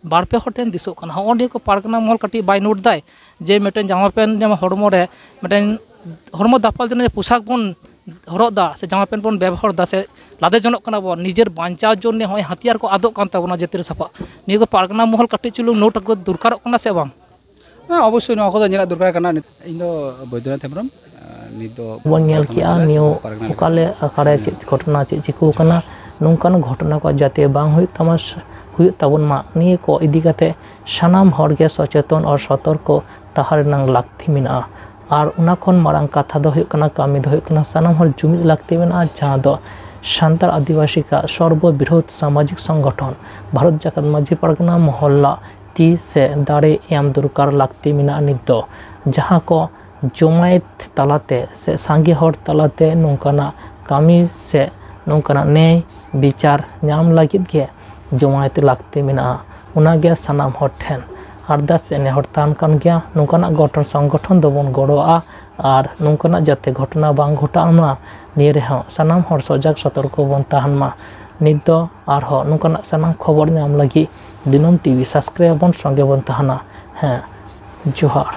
ᱵᱟᱨ ᱯᱮ ᱦᱚᱲ ᱴᱷᱮᱱ ᱫᱤᱥᱚᱜ ᱠᱟᱱᱟ᱾ ᱦᱚᱸᱜᱼᱚ ᱱᱤᱭᱟᱹ ᱠᱚ ᱯᱟᱨᱜᱟᱱᱟ ᱢᱚᱦᱚᱞ ᱠᱟᱹᱴᱤᱡ ᱵᱟᱭ ᱱᱳᱴ ᱫᱟᱭ ᱡᱮ ᱢᱤᱫᱴᱮᱱ ᱡᱟᱢᱟ ᱯᱮᱱᱴ ᱡᱮᱢᱚᱱ ᱦᱚᱲᱢᱚ ᱨᱮ ᱢᱤᱫᱴᱮᱱ ᱦᱚᱲᱢᱚ ᱫᱟᱯᱟᱞ ᱡᱚᱱᱱᱚ ᱡᱮ ᱯᱳᱥᱟᱠ ᱵᱚᱱ ᱦᱚᱨᱚᱜ ᱫᱟ ᱥᱮ ᱡᱟᱢᱟ ᱯᱮᱱᱴ ᱵᱚᱱ ᱵᱮᱵᱚᱦᱟᱨ ᱫᱟ ᱥᱮ ᱞᱟᱫᱮ ᱡᱚᱱᱚᱜ ᱠᱟᱱᱟ ᱵᱚᱱ, ᱱᱤᱡᱮᱨ ᱵᱟᱧᱪᱟᱣ ᱡᱚᱱᱱᱮ ᱦᱚᱸᱜᱼᱚᱭ ᱦᱟᱛᱤᱭᱟᱨ ᱠᱚ ᱟᱫᱚᱜ ᱠᱟᱱ ᱛᱟᱵᱚᱱᱟ ᱡᱟᱹᱛᱤᱭᱟᱹᱨᱤ ᱥᱟᱯᱟᱵ, ᱱᱤᱭᱟᱹ ᱠᱚ ᱯᱟᱨᱜᱟᱱᱟ ᱢᱚᱦᱚᱞ ᱠᱟᱹᱴᱤᱡ ᱪᱩᱞᱩᱝ ᱱᱳᱴ ᱟᱹᱜᱩ ᱫᱚᱨᱠᱟᱨᱚᱜ ᱠᱟᱱᱟ ᱥᱮ ᱵᱟᱝ? ᱦᱮᱸ, ᱚᱵᱚᱥᱥᱳᱭ ᱱᱚᱣᱟ ᱠᱚᱫᱚ ᱧᱮᱞᱟᱜ ᱫᱚᱨᱠᱟᱨ ᱠᱟᱱᱟ᱾ ᱤᱧ ᱫᱚ ᱵᱳᱭᱫᱚᱱᱟᱛᱷ ᱦᱮᱢᱵᱨᱚᱢ, ᱱᱤᱛ ᱫᱚ ᱵᱚᱱ ᱧᱮᱞ ᱵᱚᱨᱫᱷᱚᱢᱟᱱ ᱠᱮᱜᱼᱟ ᱡᱮᱞᱟ ᱱᱤᱭᱟᱹ ᱯᱟᱨᱜᱟᱱᱟ ᱚᱠᱟ ᱞᱮᱠᱟᱛᱮ ᱞᱮ ᱚᱠᱟᱨᱮ ᱪᱮᱫ ᱜᱷᱚᱴᱚᱱᱟ, ᱪᱮᱫ ᱪᱤᱠᱟᱹᱣ ᱠᱟᱱᱟ᱾ ᱱᱚᱝᱠᱟᱱ ᱜᱷᱚᱴᱚᱱᱟ ᱠᱚ ᱡᱟᱛᱮ ᱵᱟᱝ ᱦᱩᱭᱩᱜ ᱛᱟᱢᱟ, ᱦᱩᱭᱩᱜ ᱛᱟᱵᱚᱱ ᱢᱟ, ᱱᱤᱭᱟᱹ ᱠᱚ ᱤᱫᱤ ᱠᱟᱛᱮ ᱥᱟᱱᱟᱢ ᱦᱚᱲ ᱜᱮ ᱥᱚᱪᱮᱛᱚᱱ ᱟᱨ ᱥᱚᱛᱚᱨᱠᱚ ᱛᱟᱦᱮᱸ ᱨᱮᱱᱟᱜ ᱞᱟᱹᱠᱛᱤ ᱢᱮᱱᱟᱜᱼᱟ᱾ ᱟᱨ ᱚᱱᱟ ᱠᱷᱚᱱ ᱢᱟᱨᱟᱝ ᱠᱟᱛᱷᱟ ᱫᱚ ᱦᱩᱭᱩᱜ ᱠᱟᱱᱟ, ᱠᱟᱹᱢᱤ ᱫᱚ ᱦᱩᱭᱩᱜ ᱠᱟᱱᱟ, ᱥᱟᱱᱟᱢ ᱦᱚᱲ ᱡᱩᱢᱤᱫ ᱞᱟᱹᱠᱛᱤ ᱢᱮᱱᱟᱜᱼᱟ, ᱡᱟᱦᱟᱸ ᱫᱚ ᱥᱟᱱᱛᱟᱲ ᱟᱹᱫᱤᱵᱟᱹᱥᱤ ᱠᱚᱣᱟᱜ ᱥᱚᱨᱵᱚ ᱵᱨᱤᱦᱚᱛ ᱥᱟᱢᱟᱡᱤᱠ ᱥᱚᱝᱜᱚᱴᱷᱚᱱ ᱵᱷᱟᱨᱚᱛ ᱡᱟᱠᱟᱛ ᱢᱟᱹᱡᱷᱤ ᱯᱟᱨᱜᱟᱱᱟ ᱢᱚᱦᱚᱞ ᱛᱤ ᱥᱮ ᱫᱟᱲᱮ ᱮᱢ ᱫᱚᱨᱠᱟᱨ ᱞᱟᱹᱠᱛᱤ ᱢᱮᱱᱟᱜᱼᱟ ᱱᱤᱛ ᱫᱚ, ᱡᱟᱦᱟᱸ ᱠᱚ ᱡᱚᱢᱟᱭᱮᱛ ᱛᱟᱞᱟᱛᱮ ᱥᱮ ᱥᱟᱸᱜᱮ ᱦᱚᱲ ᱛᱟᱞᱟᱛᱮ ᱱᱚᱝᱠᱟᱱᱟᱜ ᱠᱟᱹᱢᱤ ᱥᱮ ᱱᱚᱝᱠᱟᱱᱟᱜ ᱱᱮᱭ ᱵᱤᱪᱟᱨ ᱧᱟᱢ ᱞᱟᱹᱜᱤᱫ ᱜᱮ ᱡᱚᱢᱟᱭᱮᱛ ᱞᱟᱹᱠᱛᱤ ᱢᱮᱱᱟᱜᱼᱟ᱾ ᱚᱱᱟᱜᱮ ᱥᱟᱱᱟᱢ ᱦᱚᱲ ᱴᱷᱮᱱ ᱟᱨᱫᱟᱥ ᱥᱮ ᱱᱮᱦᱚᱨ ᱛᱟᱦᱮᱱ ᱠᱟᱱ ᱜᱮᱭᱟ, ᱱᱚᱝᱠᱟᱱᱟᱜ ᱜᱚᱴᱷᱚᱱ ᱥᱚᱝᱜᱚᱴᱷᱚᱱ ᱫᱚᱵᱚᱱ ᱜᱚᱲᱚᱣᱟᱜᱼᱟ ᱟᱨ ᱱᱚᱝᱠᱟᱱᱟᱜ ᱡᱟᱛᱮ ᱜᱷᱚᱴᱚᱱᱟ ᱵᱟᱝ ᱜᱷᱚᱴᱟᱜ ᱢᱟ, ᱱᱤᱭᱟᱹ ᱨᱮᱦᱚᱸ ᱥᱟᱱᱟᱢ ᱦᱚᱲ ᱥᱚᱡᱟᱜᱽ ᱥᱚᱛᱚᱨᱠᱚ ᱵᱚᱱ ᱛᱟᱦᱮᱱ ᱢᱟ᱾ ᱱᱤᱛ ᱫᱚ ᱟᱨᱦᱚᱸ ᱱᱚᱝᱠᱟᱱᱟᱜ ᱥᱟᱱᱟᱢ ᱠᱷᱚᱵᱚᱨ ᱧᱟᱢ ᱞᱟᱹᱜᱤᱫ ᱫᱤᱱᱟᱹᱢ ᱴᱤ ᱵᱷᱤ subscribe ᱵᱚᱱ ᱥᱚᱸᱜᱮ ᱵᱚᱱ ᱛᱟᱦᱮᱱᱟ᱾ ᱦᱮᱸ, ᱡᱚᱦᱟᱨ᱾